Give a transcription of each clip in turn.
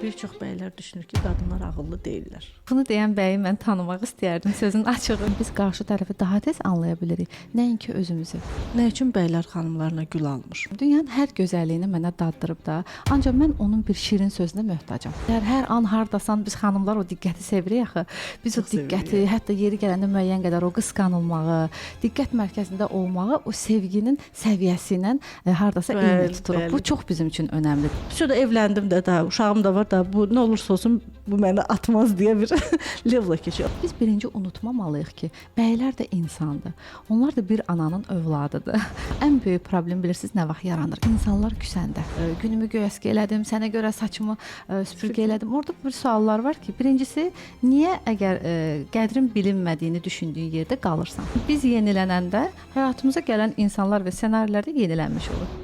Bir çox bəylər düşünür ki, qadınlar ağıllı deyillər. Bunu deyən bəyi mən tanımaq istəyərdim, sözün açığı. Biz qarşı tərəfi daha tez anlaya bilirik, nəinki özümüzü. Nə üçün bəylər xanımlarına gül almır? Dünyanın hər gözəlliyini mənə daddırıb da, ancaq mən onun bir şirin sözünə möhtacam. Hər, hər an hardasan, biz xanımlar o diqqəti sevirik axı. Biz Çox o diqqəti, sevirik. Hətta yeri gələndə müəyyən qədər o qısqanılmağı, diqqət mərkəzində olmağı o sevginin səviyyəsi ilə hardasa eyni tuturuq. Bu çox bizim üçün önəmlidir. Şurada evləndim də, daha uşağım da var da, bu nə olursa olsun bu məni atmaz deyə bir level keçir. Biz birinci unutmamalıyıq ki, bəylər də insandır. Onlar da bir ananın övladıdır. Ən böyük problem bilirsiniz nə vaxt yaranır? İnsanlar küsəndə. Günümü göy əski elədim, sənə görə saçımı süpürgə elədim. Orada bir suallar var ki, birincisi, niyə əgər qədrin bilinmədiyini düşündüyün yerdə qalırsan? Biz yenilənəndə həyatımıza gələn insanlar və ssenarilər də yenilənmiş olur.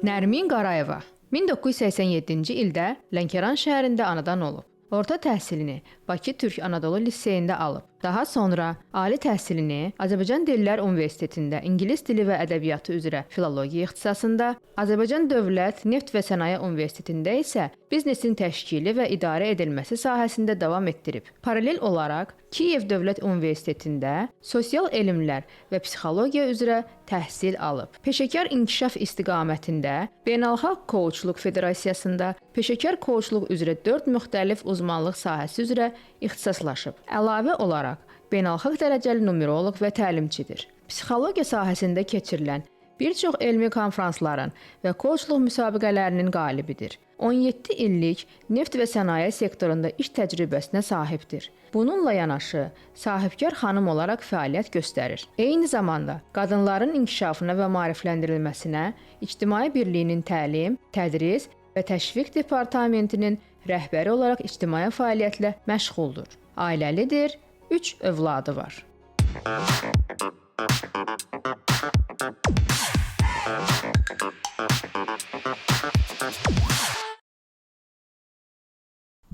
Nərmin Qarayeva 1987-ci ildə Lənkəran şəhərində anadan olub. Orta təhsilini Bakı Türk Anadolu Liseyində alıb. Daha sonra ali təhsilini Azərbaycan Dillər Universitetində ingilis dili və ədəbiyyatı üzrə filologiya ixtisasında, Azərbaycan Dövlət Neft və Sənaye Universitetində isə biznesin təşkili və idarə edilməsi sahəsində davam etdirib. Paralel olaraq Kiyev Dövlət Universitetində sosial elmlər və psixologiya üzrə təhsil alıb. Peşəkar inkişaf istiqamətində Beynəlxalq Coachluq Federasiyasında peşəkar coachluq üzrə 4 müxtəlif uzmanlıq sahəsi üzrə ixtisaslaşıb. Əlavə olaraq beynəlxalq dərəcəli numeroloq və təlimçidir. Psixologiya sahəsində keçirilən bir çox elmi konfransların və coachluq müsabiqələrinin qalibidir. 17 illik neft və sənaye sektorunda iş təcrübəsinə sahibdir. Bununla yanaşı, sahibkar xanım olaraq fəaliyyət göstərir. Eyni zamanda qadınların inkişafına və maarifləndirilməsinə İctimai Birliyinin Təlim, Tədris və Təşviq Departamentinin rəhbəri olaraq ictimai fəaliyyətlə məşğuldur. Ailəlidir, 3 övladı var.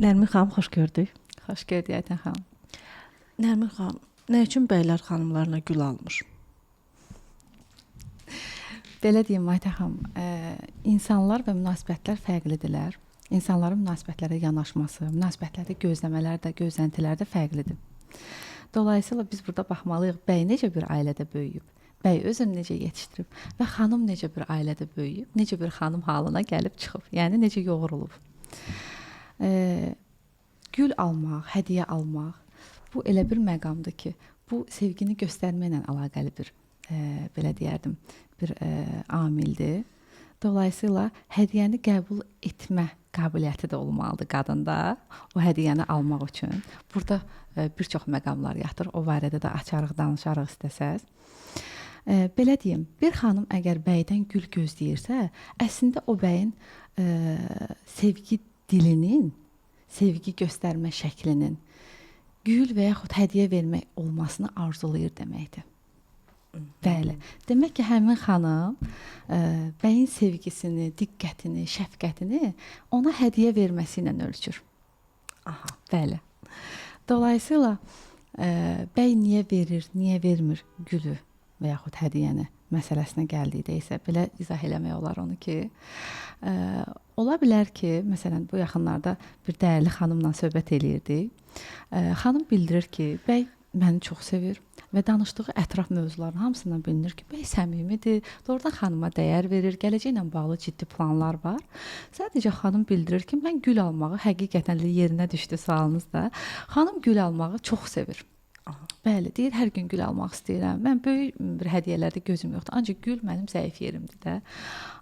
Nərmin xanım, xoş gördük. Xoş gördük Aytən xanım. Nərmin xanım, nə üçün bəylər xanımlarına gül almır? Belə deyim Aytən xanım, insanlar və münasibətlər fərqlidirlər. İnsanların münasibətlərə yanaşması, münasibətlərdə gözləmələr də, gözləntilər də fərqlidir. Dolayısıyla biz burada baxmalıyıq, bəy necə bir ailədə böyüyüb, bəy özünü necə yetişdirib və xanım necə bir ailədə böyüyüb, necə bir xanım halına gəlib çıxıb, yəni necə yoğrulub. Gül almaq, hədiyyə almaq bu elə bir məqamdır ki, bu sevgini göstərməklə əlaqəli bir belə deyərdim, bir amildir. Dolayısıyla hədiyyəni qəbul etmə qabiliyyəti də olmalıdır qadında o hədiyyəni almaq üçün. Burada bir çox məqamlar yatır. O barədə də açarıq, danışarıq istəsəz. Belə deyim, bir xanım əgər bəydən gül gözləyirsə, əslində o bəyin sevgi dilinin, sevgi göstərmə şəklinin gül və yaxud hədiyyə vermək olmasını arzulayır deməkdir. Bəli. Demək ki, həmin xanım bəyin sevgisini, diqqətini, şəfqətini ona hədiyyə verməsi ilə ölçür. Aha. Bəli. Dolayısıyla bəy niyə verir, niyə vermir gülü və yaxud hədiyyəni məsələsinə gəldikdə isə belə izah eləmək olar onu ki, ola bilər ki, məsələn, bu yaxınlarda bir dəyərli xanımla söhbət eləyirdik. Xanım bildirir ki, bəy məni çox sevir və danışdığı ətraf mövzuların hamısından bilinir ki, bəy səmimidir, doğrudan xanıma dəyər verir, gələcəklə bağlı ciddi planlar var. Sadəcə xanım bildirir ki, mən gül almağı həqiqətən də yerinə düşdü sualınız da. Xanım gül almağı çox sevir. Aha. Bəli, deyir, hər gün gül almaq istəyirəm. Mən böyük bir hədiyyələrdə gözüm yoxdur. Ancaq gül mənim zəif yerimdir də.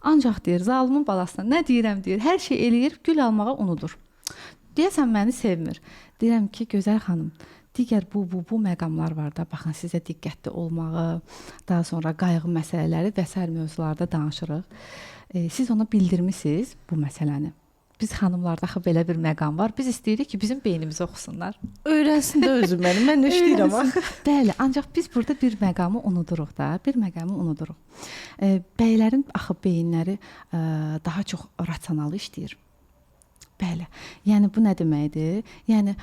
Ancaq deyir, zalımın balasına nə deyirəm deyir, hər şey eləyir, gül almağı unudur. Deyəsən məni sevmir. Deyirəm ki, gözəl xanım, digər bu məqamlar var da, baxın sizə diqqətli olmağı, daha sonra qayğı məsələləri və sair mövzularda danışırıq. Siz ona bildirmisiniz bu məsələni. Biz xanımlarda axı belə bir məqam var. Biz istəyirik ki, bizim beynimizi oxusunlar. Öyrənsin də özü məni. Mən nə işləyirəm axı? Bəli, ancaq biz burada bir məqamı unuduruq da, bir məqamı unuduruq. Bəylərin axı beyinləri daha çox rasional işləyir. Bəli. Yəni bu nə deməkdir? Yəni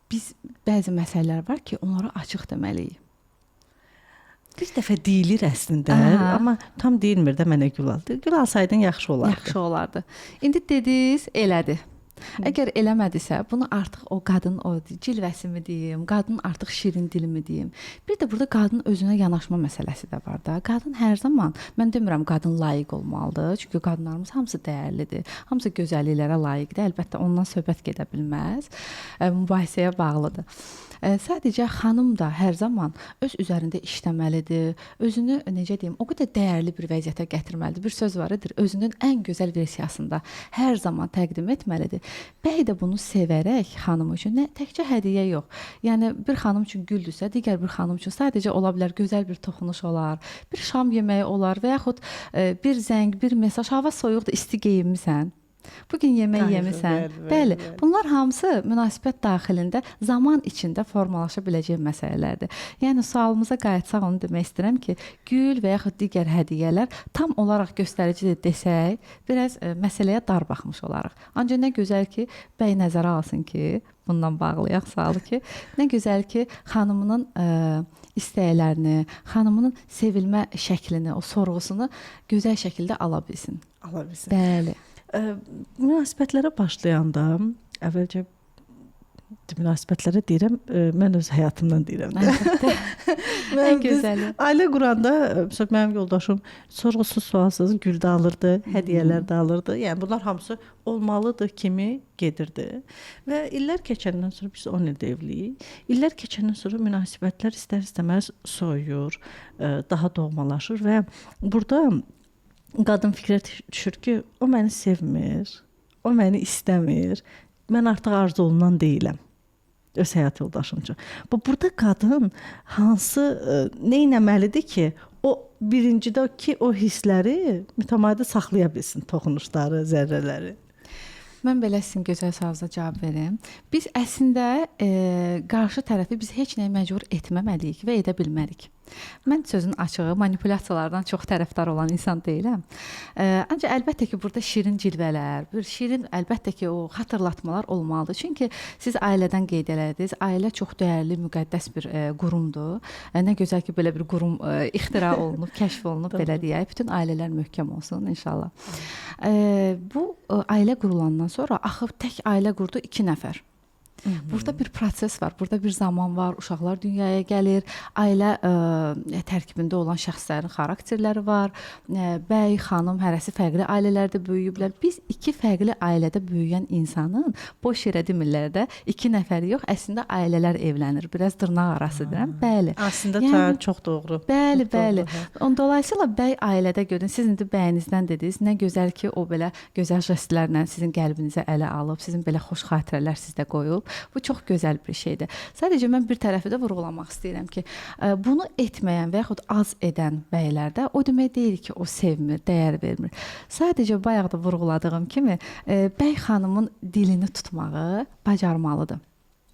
biz bəzi məsələlər var ki, onlara açıq deməliyik. Bir dəfə deyilir əslində, amma tam deyilmir də mənə gül al. Gül alsaydın yaxşı olardı. Yaxşı olardı. İndi dediniz, elədi. Əgər eləmədisə, bunu artıq o qadın o cilvəsimi deyim, qadın artıq şirin dilimi deyim. Bir də burada qadın özünə yanaşma məsələsi də var da. Qadın hər zaman, mən demirəm qadın layiq olmalıdır, çünki qadınlarımız hamısı dəyərlidir, hamısı gözəlliklərə layiqdir. Əlbəttə ondan söhbət gedə bilməz. Mübahisəyə bağlıdır. Sadəcə xanım da hər zaman öz üzərində işləməlidir. Özünü necə deyim, o qədər dəyərli bir vəziyyətə gətirməlidir. Bir söz var edir, özünün ən gözəl versiyasında hər zaman təqdim etməlidir. Bəy də bunu sevərək xanım üçün nə təkcə hədiyyə yox. Yəni bir xanım üçün güldürsə, digər bir xanım üçün sadəcə ola bilər gözəl bir toxunuş olar, bir şam yeməyi olar və yaxud bir zəng, bir mesaj, hava soyuqdur, isti geyinmisən. Bu gün yemək yemisən. Bəli, bunlar hamısı münasibət daxilində zaman içində formalaşa biləcək məsələlərdir. Yəni sualımıza qayıtsaq onu demək istəyirəm ki, gül və yaxud digər hədiyyələr tam olaraq göstəricidir desək, biraz məsələyə dar baxmış olarıq. Ancaq nə gözəl ki, bəy nəzərə alsın ki, bundan bağlayaq sualı ki, nə gözəl ki, xanımının istəklərini, xanımının sevilmə şəklini, o sorğusunu gözəl şəkildə ala bilsin. Ala bilsin. Bəli. Münasibətlərə başlayanda əvvəlcə münasibətlərə deyirəm, mən öz həyatımdan deyirəm də. Ən gözəli. Ailə quranda, məsələn, mənim yoldaşım sorğusuz sualsız gül də alırdı, hədiyyələr də alırdı. Yəni bunlar hamısı olmalıdır kimi gedirdi. Və illər keçəndən sonra biz 10 ildir evliyik. İllər keçəndən sonra münasibətlər istər-istəməz soyuyur, daha doğmalaşır və burada qadın fikrə düşür ki, o məni sevmir, o məni istəmir, mən artıq arzu olunan deyiləm öz həyat yoldaşım üçün. Bu burada qadın hansı nə etməlidir ki, o birincidə ki, o hissləri mütəmadi saxlaya bilsin, toxunuşları, zərrələri. Mən belə sizin gözəl sualınıza cavab verim. Biz əslində qarşı tərəfi biz heç nəyə məcbur etməməliyik və edə bilmərik. Mən sözün açığı manipulyasiyalardan çox tərəfdar olan insan deyiləm. Ancaq əlbəttə ki, burada şirin cilvələr, bir şirin əlbəttə ki, o xatırlatmalar olmalıdır. Çünki siz ailədən qeyd elədiniz. Ailə çox dəyərli, müqəddəs bir qurumdur. Nə gözəl ki, belə bir qurum ixtira olunub, kəşf olunub, belə deyək. Bütün ailələr möhkəm olsun inşallah. Bu ailə qurulandan sonra axı tək ailə qurdu 2 nəfər. Burada bir proses var, burada bir zaman var, uşaqlar dünyaya gəlir, ailə tərkibində olan şəxslərin xarakterləri var, bəy, xanım, hərəsi fərqli ailələrdə böyüyüblər. Biz 2 fərqli ailədə böyüyən insanın boş yerə demirlər də 2 nəfəri yox, əslində ailələr evlənir. Biraz dırnaq arası deyirəm. Bəli. Əslində yəni, çox doğru. Bəli, çox bəli. Doğru. Dolayısıyla bəy ailədə görün, siz indi bəyinizdən dediniz, nə gözəl ki, o belə gözəl jestlərlə sizin qəlbinizə ələ alıb, sizin belə xoş xatirələr sizdə qoyub. Bu çox gözəl bir şeydir. Sadəcə mən bir tərəfi də vurğulamaq istəyirəm ki, bunu etməyən və yaxud az edən bəylərdə o demək deyil ki, o sevmir, dəyər vermir. Sadəcə bayaq da vurğuladığım kimi, bəy xanımın dilini tutmağı bacarmalıdır.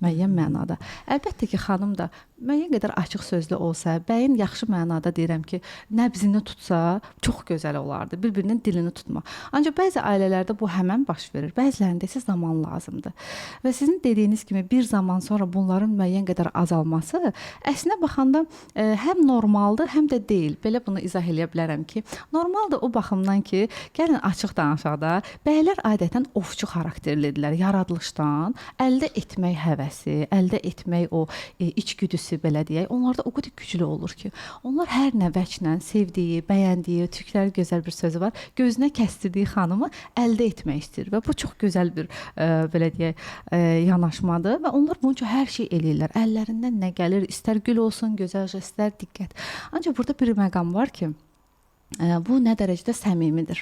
Müəyyən mənada. Əlbəttə ki, xanım da müəyyən qədər açıq sözlü olsa, bəyin yaxşı mənada deyirəm ki, nəbzini tutsa çox gözəl olardı. Bir-birinin dilini tutmaq. Ancaq bəzi ailələrdə bu həmən baş verir. Bəzilərində isə zaman lazımdır. Və sizin dediyiniz kimi bir zaman sonra bunların müəyyən qədər azalması əslində baxanda həm normaldır, həm də deyil. Belə bunu izah eləyə bilərəm ki, normaldır o baxımdan ki, gəlin açıq danışaq da, bəylər adətən ovçu xarakterlidirlər. Yaradılışdan əldə etmək həvəsi, əldə etmək o içgüdüsü belə deyək, onlarda o qədər güclü olur ki, onlar hər nə vəclə sevdiyi, bəyəndiyi, türklərin gözəl bir sözü var, gözünə kəstirdiyi xanımı əldə etmək istəyir və bu çox gözəl bir belə deyək, yanaşmadır və onlar bunun üçün hər şey eləyirlər. Əllərindən nə gəlir, istər gül olsun, gözəl jestlər, diqqət. Ancaq burada bir məqam var ki, bu nə dərəcədə səmimidir.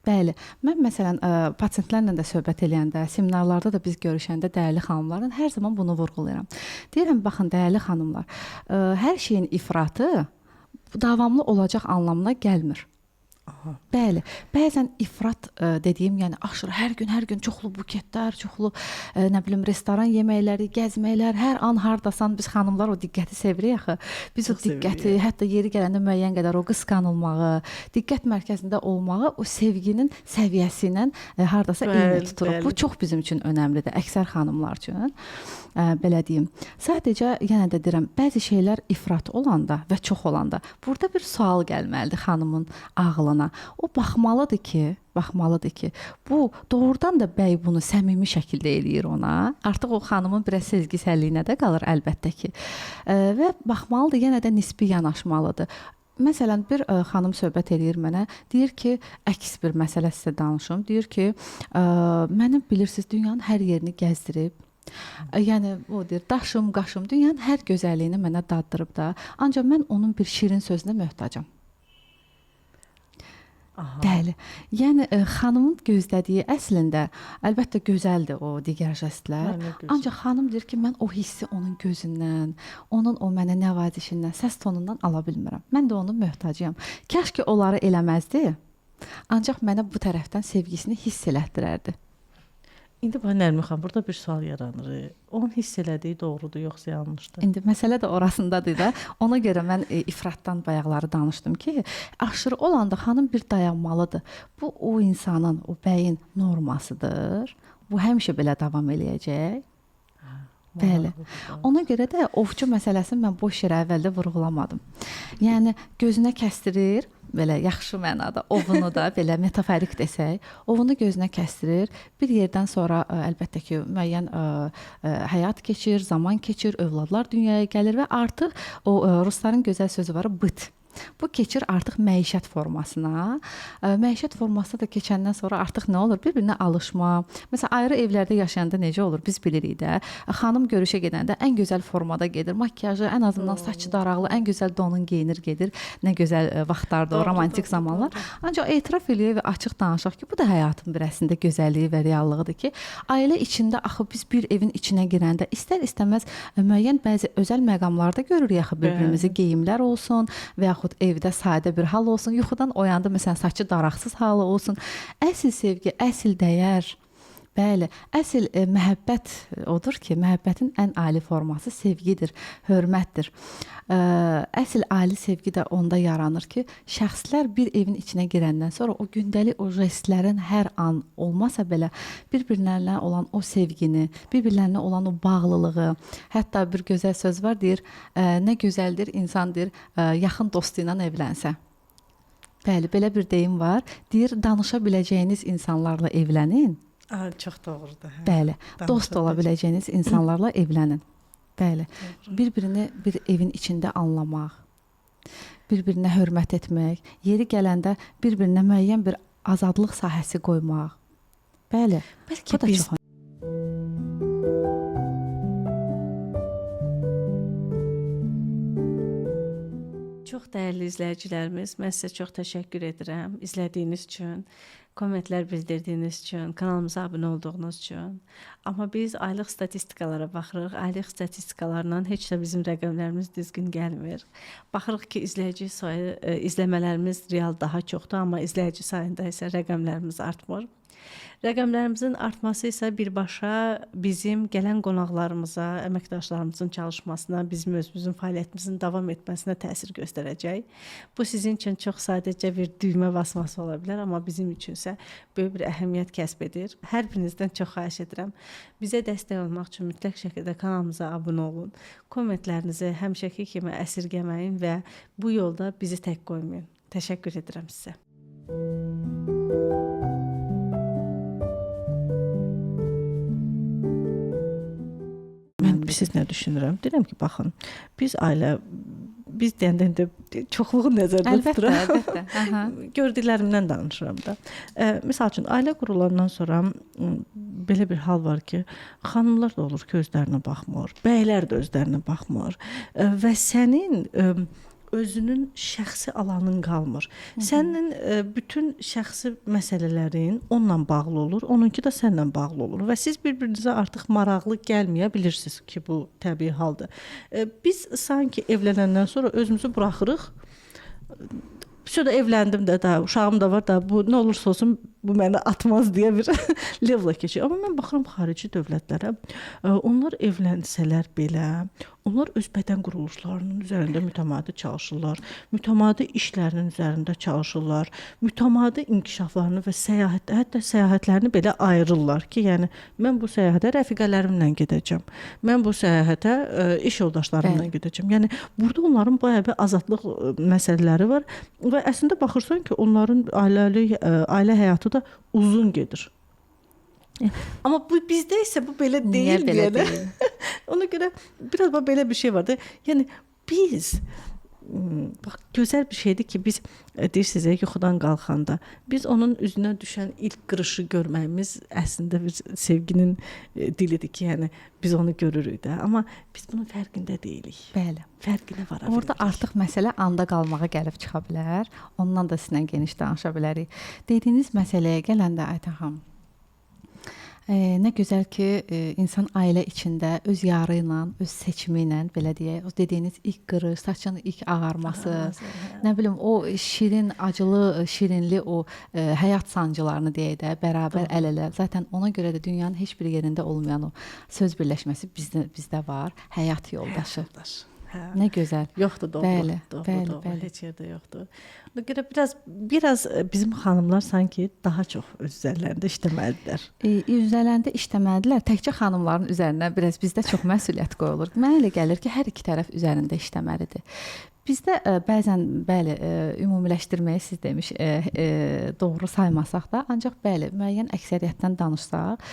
Bəli, mən məsələn pasientlərlə də söhbət eləyəndə, seminarlarda da biz görüşəndə dəyərli xanımlarla hər zaman bunu vurğulayıram. Deyirəm, baxın dəyərli xanımlar, hər şeyin ifratı davamlı olacaq anlamına gəlmir. Aha. Bəli, bəzən ifrat dediyim, yəni aşırı hər gün, hər gün çoxlu buketlər, çoxlu nə bilim restoran yeməkləri, gəzməklər, hər an hardasan, biz xanımlar o diqqəti sevirik axı. Biz çox o diqqəti, sevirik. Hətta yeri gələndə müəyyən qədər o qısqanılmağı, diqqət mərkəzində olmağı o sevginin səviyyəsi ilə hardasa eyni tuturuq. Bəli. Bu çox bizim üçün önəmlidir, əksər xanımlar üçün. Belə deyim. Sadəcə yenə də deyirəm, bəzi şeylər ifrat olanda və çox olanda burada bir sual gəlməlidir xanımın ağlına. O baxmalıdır ki, bu doğrudan da bəy bunu səmimi şəkildə eləyir ona. Artıq o xanımın biraz sezgisəlliyinə də qalır əlbəttə ki. Və baxmalıdır, yenə də nisbi yanaşmalıdır. Məsələn, bir xanım söhbət eləyir mənə, deyir ki, əks bir məsələ sizə danışım. Deyir ki, məni bilirsiniz, dünyanın hər yerini gəzdirib. Yəni o deyir, daşım, qaşım, dünyanın hər gözəlliyini mənə daddırıb da, ancaq mən onun bir şirin sözünə möhtacam. Aha. Bəli. Yəni xanımın gözlədiyi əslində əlbəttə gözəldir o digər jestlər. Ancaq xanım deyir ki, mən o hissi onun gözündən, onun o mənə nəvazişindən, səs tonundan ala bilmirəm. Mən də onun möhtacıyam. Kaş ki onları eləməzdi. Ancaq mənə bu tərəfdən sevgisini hiss elətdirərdi. İndi bax Nərmin xanım, burada bir sual yaranır. Onun hiss elədiyi doğrudur, yoxsa yanlışdır? İndi məsələ də orasındadır da. Ona görə mən ifratdan bayaqları danışdım ki, aşırı olanda xanım bir dayanmalıdır. Bu o insanın, o bəyin normasıdır. Bu həmişə belə davam eləyəcək. Bəli. Ona görə də ovçu məsələsini mən boş yerə əvvəldə vurğulamadım. Yəni gözünə kəstirir, belə yaxşı mənada ovunu da belə metaforik desək, ovunu gözünə kəstirir. Bir yerdən sonra əlbəttə ki, müəyyən həyat keçir, zaman keçir, övladlar dünyaya gəlir və artıq o rusların gözəl sözü var, bıt. Bu keçir artıq məişət formasına. Məişət formasına da keçəndən sonra artıq nə olur? Bir-birinə alışma. Məsələn, ayrı evlərdə yaşayanda necə olur? Biz bilirik də. Xanım görüşə gedəndə ən gözəl formada gedir. Makiyajı, ən azından saçı daraqlı, ən gözəl donun geyinir gedir. Nə gözəl vaxtlardır o, romantik zamanlar. Ancaq etiraf eləyək və açıq danışaq ki, bu da həyatın bir əslində gözəlliyi və reallığıdır ki, ailə içində axı biz bir evin içinə girəndə istər-istəməz müəyyən bəzi özəl məqamlarda görürük axı bir-birimizi, geyimlər olsun və yaxud evdə sadə bir hal olsun, yuxudan oyandı, məsələn, saçı daraqsız halı olsun. Əsl sevgi, əsl dəyər, bəli, əsl məhəbbət odur ki, məhəbbətin ən ali forması sevgidir, hörmətdir. Əsl ali sevgi də onda yaranır ki, şəxslər bir evin içinə girəndən sonra o gündəlik o jestlərin hər an olmasa belə bir-birlərinə olan o sevgini, bir-birlərinə olan o bağlılığı, hətta bir gözəl söz var, deyir, nə gözəldir insan deyir, yaxın dostu ilə evlənsə. Bəli, belə bir deyim var. Deyir, danışa biləcəyiniz insanlarla evlənin. Çox doğrudur. Hə. Bəli, dost ola biləcəyiniz insanlarla evlənin. Bəli, bir-birini bir evin içində anlamaq, bir-birinə hörmət etmək, yeri gələndə bir-birinə müəyyən bir azadlıq sahəsi qoymaq. Bəli, bəlkə bu da biz... çox. Çox dəyərli izləyicilərimiz, mən sizə çox təşəkkür edirəm izlədiyiniz üçün, kommentlər bildirdiyiniz üçün, kanalımıza abunə olduğunuz üçün. Amma biz aylıq statistikalara baxırıq. Aylıq statistikalarla heç də bizim rəqəmlərimiz düzgün gəlmir. Baxırıq ki, izləyici sayı, izləmələrimiz real daha çoxdur, amma izləyici sayında isə rəqəmlərimiz artmır. Rəqəmlərimizin artması isə birbaşa bizim gələn qonaqlarımıza, əməkdaşlarımızın çalışmasına, bizim özümüzün fəaliyyətimizin davam etməsinə təsir göstərəcək. Bu sizin üçün çox sadəcə bir düymə basması ola bilər, amma bizim üçünsə böyük bir əhəmiyyət kəsb edir. Hər birinizdən çox xahiş edirəm. Bizə dəstək olmaq üçün mütləq şəkildə kanalımıza abunə olun. Kommentlərinizi həmişəki kimi əsirgəməyin və bu yolda bizi tək qoymayın. Təşəkkür edirəm sizə. Siz nə düşünürəm? Deyirəm ki, baxın, biz ailə, biz deyəndə indi çoxluğu nəzərdə tuturam. Əlbəttə, əlbəttə. Gördüklərimdən danışıram da. Misal üçün, ailə qurulandan sonra belə bir hal var ki, xanımlar da olur ki, özlərinə baxmır, bəylər də özlərinə baxmır və sənin özünün şəxsi alanın qalmır. Sənin bütün şəxsi məsələlərin onunla bağlı olur, onunki də səninlə bağlı olur və siz bir-birinizə artıq maraqlı gəlməyə bilirsiniz ki, bu təbii haldır. Biz sanki evlənəndən sonra özümüzü buraxırıq, Vəsə də evləndim də, daha uşağım da var da, bu nə olursa olsun bu məni atmaz deyə bir level keçir. Amma mən baxıram xarici dövlətlərə, onlar evlənsələr belə, onlar öz bədən quruluşlarının üzərində mütəmadi çalışırlar, mütəmadi işlərinin üzərində çalışırlar, mütəmadi inkişaflarını və səyahət, hətta səyahətlərini belə ayırırlar ki, yəni mən bu səyahətə rəfiqələrimlə gedəcəm. Mən bu səyahətə iş yoldaşlarımla gedəcəm. Yəni burada onların bayağı bir azadlıq məsələləri var və əslində baxırsan ki, onların ailəli ailə həyatı da uzun gedir. Amma bu bizdə isə bu belə deyil belə deyənə. Deyil? Ona görə biraz bax belə bir şey var da. Yəni biz bax gözəl bir şeydir ki, biz deyirsiniz ya, yuxudan qalxanda biz onun üzünə düşən ilk qırışı görməyimiz əslində bir sevginin dilidir ki, yəni biz onu görürük də, amma biz bunun fərqində deyilik. Bəli. Fərqinə vara bilmirik. Orada artıq məsələ anda qalmağa gəlib çıxa bilər. Ondan da sizinlə geniş danışa bilərik. Dediyiniz məsələyə gələndə Aytən xanım, nə gözəl ki, insan ailə içində öz yarı ilə, öz seçimi ilə, belə deyək, o dediyiniz ilk qırış, saçın ilk ağarması, nə bilim, o şirin, acılı, şirinli o həyat sancılarını deyək də, bərabər əl-ələ. Zaten ona görə də dünyanın heç bir yerində olmayan o söz birləşməsi bizdə var. Həyat yoldaşı. Həyat yoldaşı. Hə. Nə gözəl. Yoxdur, doğru. Bəli, doğru, bəli, doğru. Bəli. Heç yerdə yoxdur. Ona görə biraz bizim xanımlar sanki daha çox öz üzərlərində işləməlidirlər. Üzərlərində işləməlidirlər. Təkcə xanımların üzərinə biraz bizdə çox məsuliyyət qoyulur. Mənə elə gəlir ki, hər iki tərəf üzərində işləməlidir. Bizdə bəzən, bəli, ümumiləşdirməyi siz demiş, doğru saymasaq da, ancaq bəli, müəyyən əksəriyyətdən danışsaq,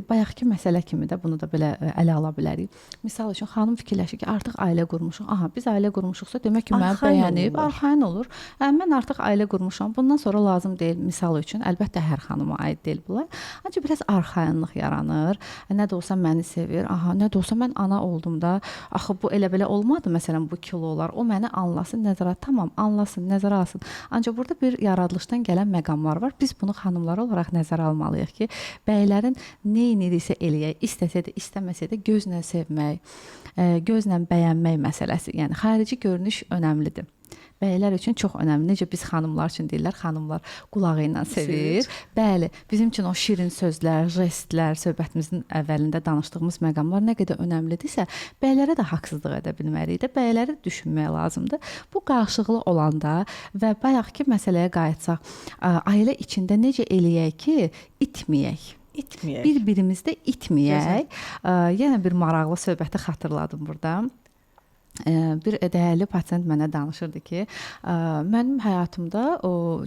bayaqki məsələ kimi də bunu da belə ələ ala bilərik. Misal üçün, xanım fikirləşir ki, artıq ailə qurmuşuq. Aha, biz ailə qurmuşuqsa, demək ki, məni bəyənib, arxayın olur. Mən artıq ailə qurmuşam, bundan sonra lazım deyil, misal üçün, əlbəttə hər xanıma aid deyil bunlar. Ancaq biraz arxayınlıq yaranır. Nə də olsa məni sevir, aha, nə də olsa mən ana oldum da, axı bu elə belə olmadı, məsələn, bu kilolar, o məni anlasın, nəzərə, tamam, anlasın, nəzərə alsın. Ancaq burada bir yaradılışdan gələn məqamlar var. Biz bunu xanımlar olaraq nəzərə almalıyıq ki, bəylərin nə edirsə eləyək, istəsə də, istəməsə də gözlə sevmək, gözlə bəyənmək məsələsi. Yəni xarici görünüş önəmlidir. Bəylər üçün çox önəmli. Necə biz xanımlar üçün deyirlər, xanımlar qulağı ilə sevir. Bəli, bizim üçün o şirin sözlər, jestlər, söhbətimizin əvvəlində danışdığımız məqamlar nə qədər önəmlidirsə, bəylərə də haqsızlıq edə bilməliyik də, bəyləri düşünmək lazımdır. Bu qarşılıqlı olanda və bayaqki məsələyə qayıtsaq, ailə içində necə eləyək ki, itməyək. İtməyək. Bir-birimizdə itməyək. Yenə bir maraqlı söhbəti xatırladım burada. Bir dəyərli pasiyent mənə danışırdı ki, mənim həyatımda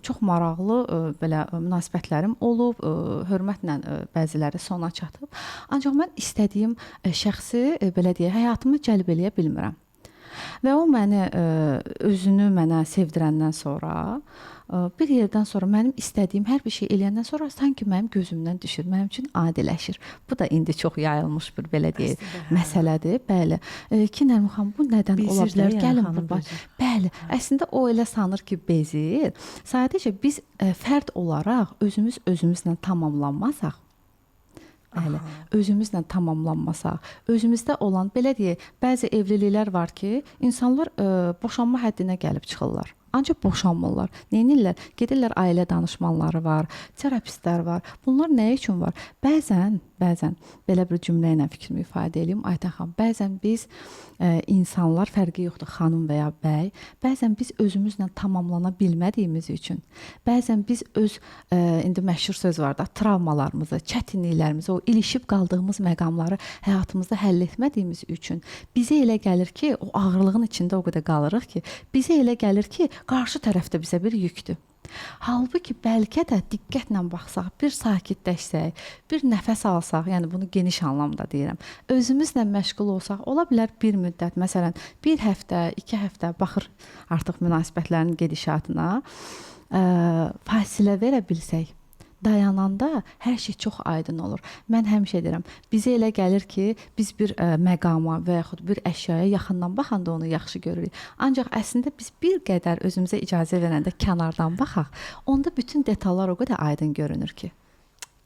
çox maraqlı belə münasibətlərim olub, hörmətlə bəziləri sona çatıb. Ancaq mən istədiyim şəxsi belə deyək, həyatıma cəlb eləyə bilmirəm. Və o məni özünü mənə sevdirəndən sonra, bir yerdən sonra mənim istədiyim hər bir şey eləyəndən sonra sanki mənim gözümdən düşür, mənim üçün adiləşir. Bu da indi çox yayılmış bir belə deyək məsələdir. Bəli. Ki Nərmin xanım, bu nədən bezir ola bilər? də, yəni, Gəlin xanım bu. Bezir. Bəli, əslində o elə sanır ki, bezir. Sadəcə biz fərd olaraq özümüz özümüzlə tamamlanmasaq, bəli, özümüzlə tamamlanmasaq, özümüzdə olan, belə deyək, bəzi evliliklər var ki, insanlar boşanma həddinə gəlib çıxırlar. Ancaq boşanmırlar. Neynirlər? Gedirlər, ailə danışmanları var, terapistlər var. Bunlar nə üçün var? Bəzən belə bir cümlə ilə fikrimi ifadə eləyim, Aytən xanım. Bəzən biz insanlar, fərqi yoxdur, xanım və ya bəy, bəzən biz özümüzlə tamamlana bilmədiyimiz üçün, bəzən biz öz indi məşhur söz var da, travmalarımızı, çətinliklərimizi, o ilişib qaldığımız məqamları həyatımızda həll etmədiyimiz üçün bizə elə gəlir ki, o ağırlığın içində o qədər qalırıq ki, bizə elə gəlir ki, qarşı tərəfdə bizə bir yükdür. Halbuki bəlkə də diqqətlə baxsaq, bir sakitləşsək, bir nəfəs alsaq, yəni bunu geniş anlamda deyirəm, özümüzlə məşğul olsaq, ola bilər bir müddət, məsələn, bir həftə, 2 həftə baxır artıq münasibətlərin gedişatına, fasilə verə bilsək, dayananda hər şey çox aydın olur. Mən həmişə deyirəm, bizə elə gəlir ki, biz bir məqama və yaxud bir əşyaya yaxından baxanda onu yaxşı görürük. Ancaq əslində biz bir qədər özümüzə icazə verəndə kənardan baxaq, onda bütün detallar o qədər aydın görünür ki.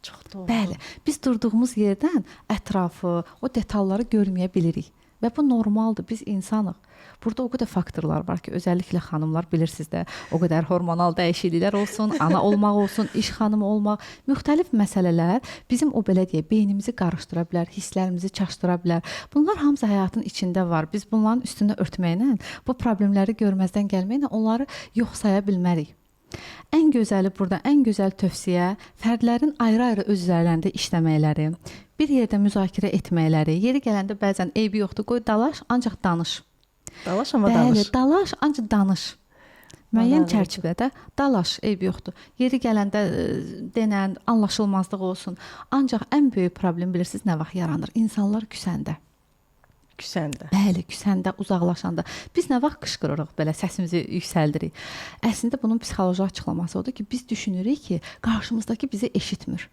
Çox doğru. Bəli, biz durduğumuz yerdən ətrafı, o detalları görməyə bilirik və bu normaldır, biz insanıq. Burada o qədər faktorlar var ki, özəlliklə xanımlar bilirsiniz də, o qədər hormonal dəyişikliklər olsun, ana olmaq olsun, iş xanımı olmaq, müxtəlif məsələlər bizim o belə deyək, beynimizi qarışdıra bilər, hisslərimizi çaşdıra bilər. Bunlar hamısı həyatın içində var. Biz bunların üstünü örtməklə, bu problemləri görməzdən gəlməklə onları yox saya bilmərik. Ən gözəli burada, ən gözəl tövsiyə fərdlərin ayrı-ayrı öz üzərlərində işləməkləri, bir yerdə müzakirə etməkləri, yeri gələndə bəzən eybi yoxdur, qoy dalaş, ancaq danış. Dalaş amma danış. Bəli, dalaş, ancaq danış. Müəyyən çərçivədə dalaş, eybi yoxdur. Yeri gələndə denən anlaşılmazlıq olsun. Ancaq ən böyük problem bilirsiniz nə vaxt yaranır? İnsanlar küsəndə. Küsəndə. Bəli, küsəndə, uzaqlaşanda. Biz nə vaxt qışqırırıq, belə səsimizi yüksəldirik. Əslində bunun psixoloji açıqlaması odur ki, biz düşünürük ki, qarşımızdakı bizi eşitmir.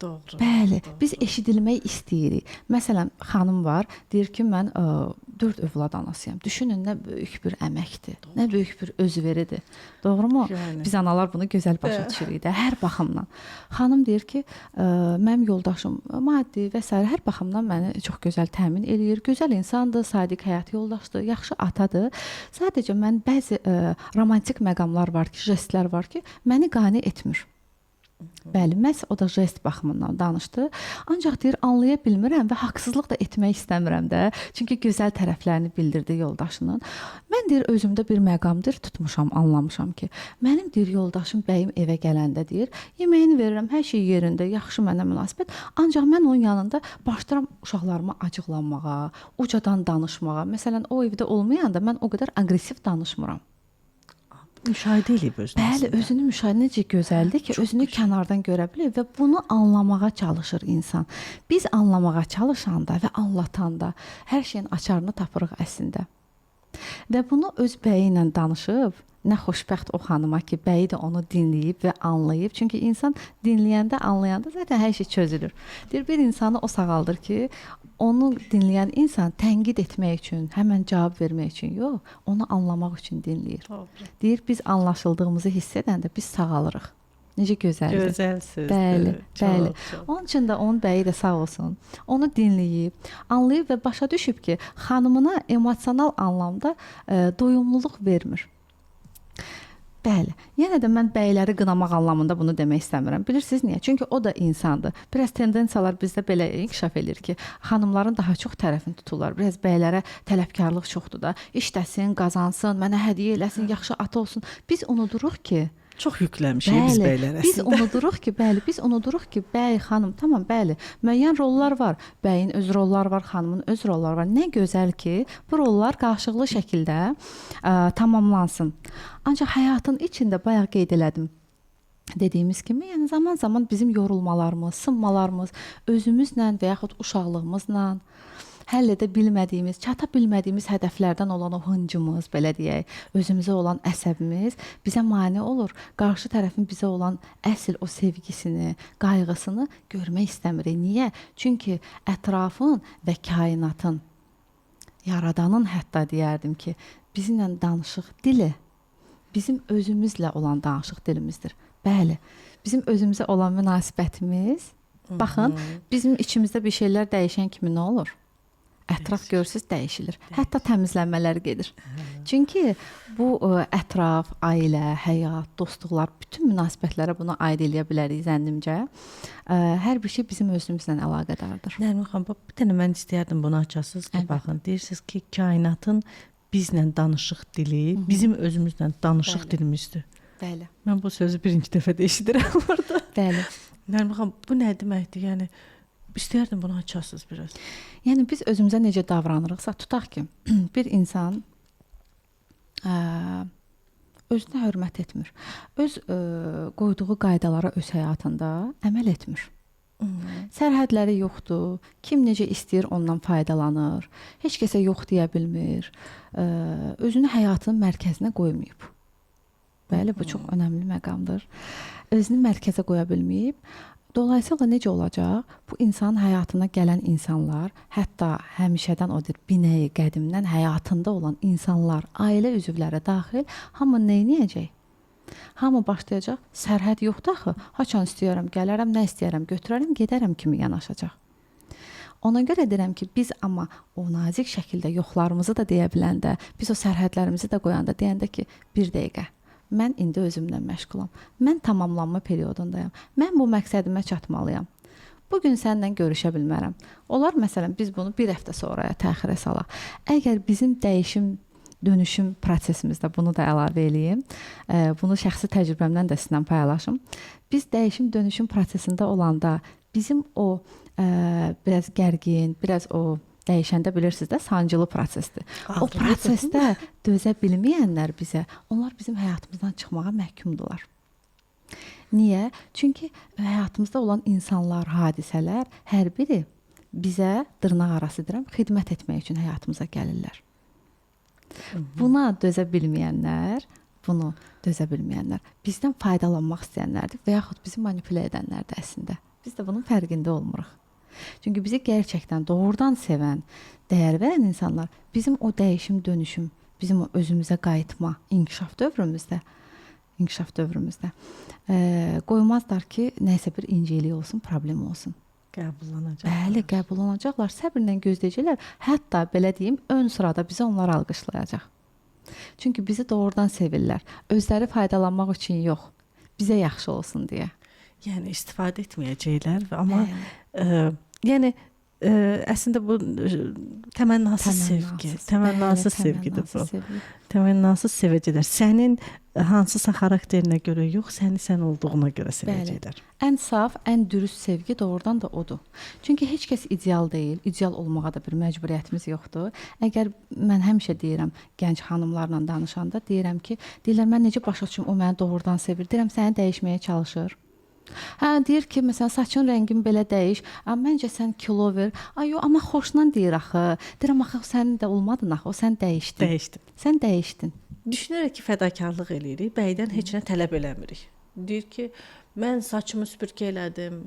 Doğru. Bəli, doğru. Biz eşidilmək istəyirik. Məsələn, xanım var, deyir ki, mən 4 övlad anasıyam. Düşünün nə böyük bir əməkdir, doğru. Nə böyük bir özveridir. Doğrumu? Yəni. Biz analar bunu gözəl başa düşürük də hər baxımdan. Xanım deyir ki, mənim yoldaşım maddi və sair hər baxımdan məni çox gözəl təmin eləyir. Gözəl insandır, sadiq həyat yoldaşdır, yaxşı atadır. Sadəcə mən bəzi romantik məqamlar var ki, jestlər var ki, məni qane etmir. Bəli, məhz o da jest baxımından danışdı. Ancaq deyir, anlaya bilmirəm və haqsızlıq da etmək istəmirəm də. Çünki gözəl tərəflərini bildirdi yoldaşının. Mən deyir, özümdə bir məqamdır tutmuşam, anlamışam ki, mənim deyir yoldaşım bəyim evə gələndə deyir, yeməyini verirəm, hər şey yerində, yaxşı mənə münasibət. Ancaq mən onun yanında başlayıram uşaqlarıma acıqlanmağa, ucadan danışmağa. Məsələn, o evdə olmayanda mən o qədər aqressiv danışmıram. Müşahidə eləyib özünü. Bəli, özünü müşahidə necə gözəldir ki, çox özünü gözəl kənardan görə bilir və bunu anlamağa çalışır insan. Biz anlamağa çalışanda və anlatanda hər şeyin açarını tapırıq əslində. Və bunu öz bəyi ilə danışıb, nə xoşbəxt o xanıma ki, bəyi də onu dinləyib və anlayıb. Çünki insan dinləyəndə, anlayanda zaten hər şey çözülür. Deyir, bir insanı o sağaldır ki, onu dinləyən insan tənqid etmək üçün, həmən cavab vermək üçün yox, onu anlamaq üçün dinləyir. Doğru. Deyir, biz anlaşıldığımızı hiss edəndə biz sağalırıq. Necə gözəldir. Gözəl sözdür. Bəli, bəli. Çox. Onun üçün də onun bəyi də sağ olsun. Onu dinləyib, anlayıb və başa düşüb ki, xanımına emosional anlamda doyumluluq vermir. Bəli. Yenə də mən bəyləri qınamaq anlamında bunu demək istəmirəm. Bilirsiniz niyə? Çünki o da insandır. Biraz tendensiyalar bizdə belə inkişaf eləyir ki, xanımların daha çox tərəfini tuturlar. Biraz bəylərə tələbkarlıq çoxdur da. İşləsin, qazansın, mənə hədiyyə eləsin, yaxşı ata olsun. Biz unuduruq ki, çox yükləmişik biz bəylər əslində. Biz unuduruq ki, bəli, biz unuduruq ki, bəy, xanım, tamam, bəli, müəyyən rollar var. Bəyin öz rolları var, xanımın öz rolları var. Nə gözəl ki, bu rollar qarşılıqlı şəkildə tamamlansın. Ancaq həyatın içində bayaq qeyd elədim. Dediyimiz kimi, yəni zaman-zaman bizim yorulmalarımız, sınmalarımız özümüzlə və yaxud uşaqlığımızla həll edə bilmədiyimiz, çata bilmədiyimiz hədəflərdən olan o hıncımız, belə deyək, özümüzə olan əsəbimiz bizə mane olur. Qarşı tərəfin bizə olan əsl o sevgisini, qayğısını görmək istəmirik. Niyə? Çünki ətrafın və kainatın, yaradanın hətta deyərdim ki, bizimlə danışıq dili bizim özümüzlə olan danışıq dilimizdir. Bəli, bizim özümüzə olan münasibətimiz, baxın, bizim içimizdə bir şeylər dəyişən kimi nə olur? Ətraf görürsüz dəyişilir. Hətta təmizlənmələr gedir. Çünki bu ətraf, ailə, həyat, dostluqlar, bütün münasibətlərə bunu aid eləyə bilərik zənnimcə. Hər bir şey bizim özümüzlə əlaqədardır. Nərmin xanım, bir dənə mən istəyərdim bunu açasınız ki, baxın, deyirsiniz ki, kainatın bizlə danışıq dili, bizim özümüzlə danışıq dilimizdir. Bəli. Mən bu sözü birinci dəfə də eşidirəm orada. Bəli. Nərmin xanım, bu nə deməkdir? Yəni istəyərdim bunu açasınız biraz. Yəni biz özümüzə necə davranırıqsa, tutaq ki, bir insan özünə hörmət etmir. Öz qoyduğu qaydalara öz həyatında əməl etmir. Sərhədləri yoxdur. Kim necə istəyir ondan faydalanır. Heç kəsə yox deyə bilmir. Özünü həyatının mərkəzinə qoymayıb. Bəli, bu çox önəmli məqamdır. Özünü mərkəzə qoya bilməyib. Dolayısıyla necə olacaq? Bu insanın həyatına gələn insanlar, hətta həmişədən odur, binəyi qədimdən həyatında olan insanlar, ailə üzvləri daxil, hamı nə edəcək? Hamı başlayacaq, sərhəd yoxdur axı. Haçan istəyirəm, gələrəm, nə istəyirəm, götürərəm, gedərəm kimi yanaşacaq. Ona görə deyirəm ki, biz amma o nazik şəkildə yoxlarımızı da deyə biləndə, biz o sərhədlərimizi də qoyanda, deyəndə ki, bir dəqiqə, mən indi özümlə məşğulam. Mən tamamlanma periodundayam. Mən bu məqsədimə çatmalıyam. Bu gün səninlə görüşə bilmərəm. Olar məsələn biz bunu bir həftə sonraya təxirə salaq. Əgər bizim dəyişim, dönüşüm prosesimizdə bunu da əlavə eləyim, bunu şəxsi təcrübəmdən də sizinlə paylaşım. Biz dəyişim, dönüşüm prosesində olanda bizim o biraz gərgin, biraz o dəyişəndə bilirsiniz də sancılı prosesdir. O prosesdə dözə bilməyənlər bizə, onlar bizim həyatımızdan çıxmağa məhkumdurlar. Niyə? Çünki həyatımızda olan insanlar, hadisələr hər biri bizə dırnaq arası deyirəm, xidmət etmək üçün həyatımıza gəlirlər. Buna dözə bilməyənlər, bunu dözə bilməyənlər bizdən faydalanmaq istəyənlərdir və yaxud bizi manipulə edənlərdir əslində. Biz də bunun fərqində olmuruq. Çünki bizi gerçəkdən doğrudan sevən, dəyər verən insanlar bizim o dəyişim, dönüşüm, bizim o özümüzə qayıtma, inkişaf dövrümüzdə qoymazlar ki, nəsə bir incilik olsun, problem olsun. Qəbullanacaqlar. Bəli, qəbullanacaqlar, səbirlə gözləyəcəklər. Hətta belə deyim, ön sırada bizi onlar alqışlayacaq. Çünki bizi doğrudan sevirlər. Özləri faydalanmaq üçün yox, bizə yaxşı olsun deyə. Yəni istifadə etməyəcəklər amma yəni əslində bu təmənnasız sevgi, təmənnasız sevgidir bu. Təmənnasız sevəcəklər. Sənin hansısa xarakterinə görə yox, səni sən olduğuna görə sevəcəklər. Bəli. Ən saf, ən dürüst sevgi doğrudan da odur. Çünki heç kəs ideal deyil. İdeal olmağa da bir məcburiyyətimiz yoxdur. Əgər mən həmişə deyirəm, gənc xanımlarla danışanda deyirəm ki, deyirlər mən necə başa düşüm o məni doğrudan sevir. Deyirəm səni dəyişməyə çalışır. Hə, deyir ki, məsələn, saçın rəngin belə dəyiş. Məncə sən kilo ver. Ay, yox, amma xoşdan deyir axı. Deyirəm, axı sən də olmadın axı, o sən dəyişdin. Dəyişdin. Sən dəyişdin. Düşünərək ki, fədakarlıq eləyirik, bəydən heç nə tələb eləmirik. Deyir ki, mən saçımı süpürgə elədim,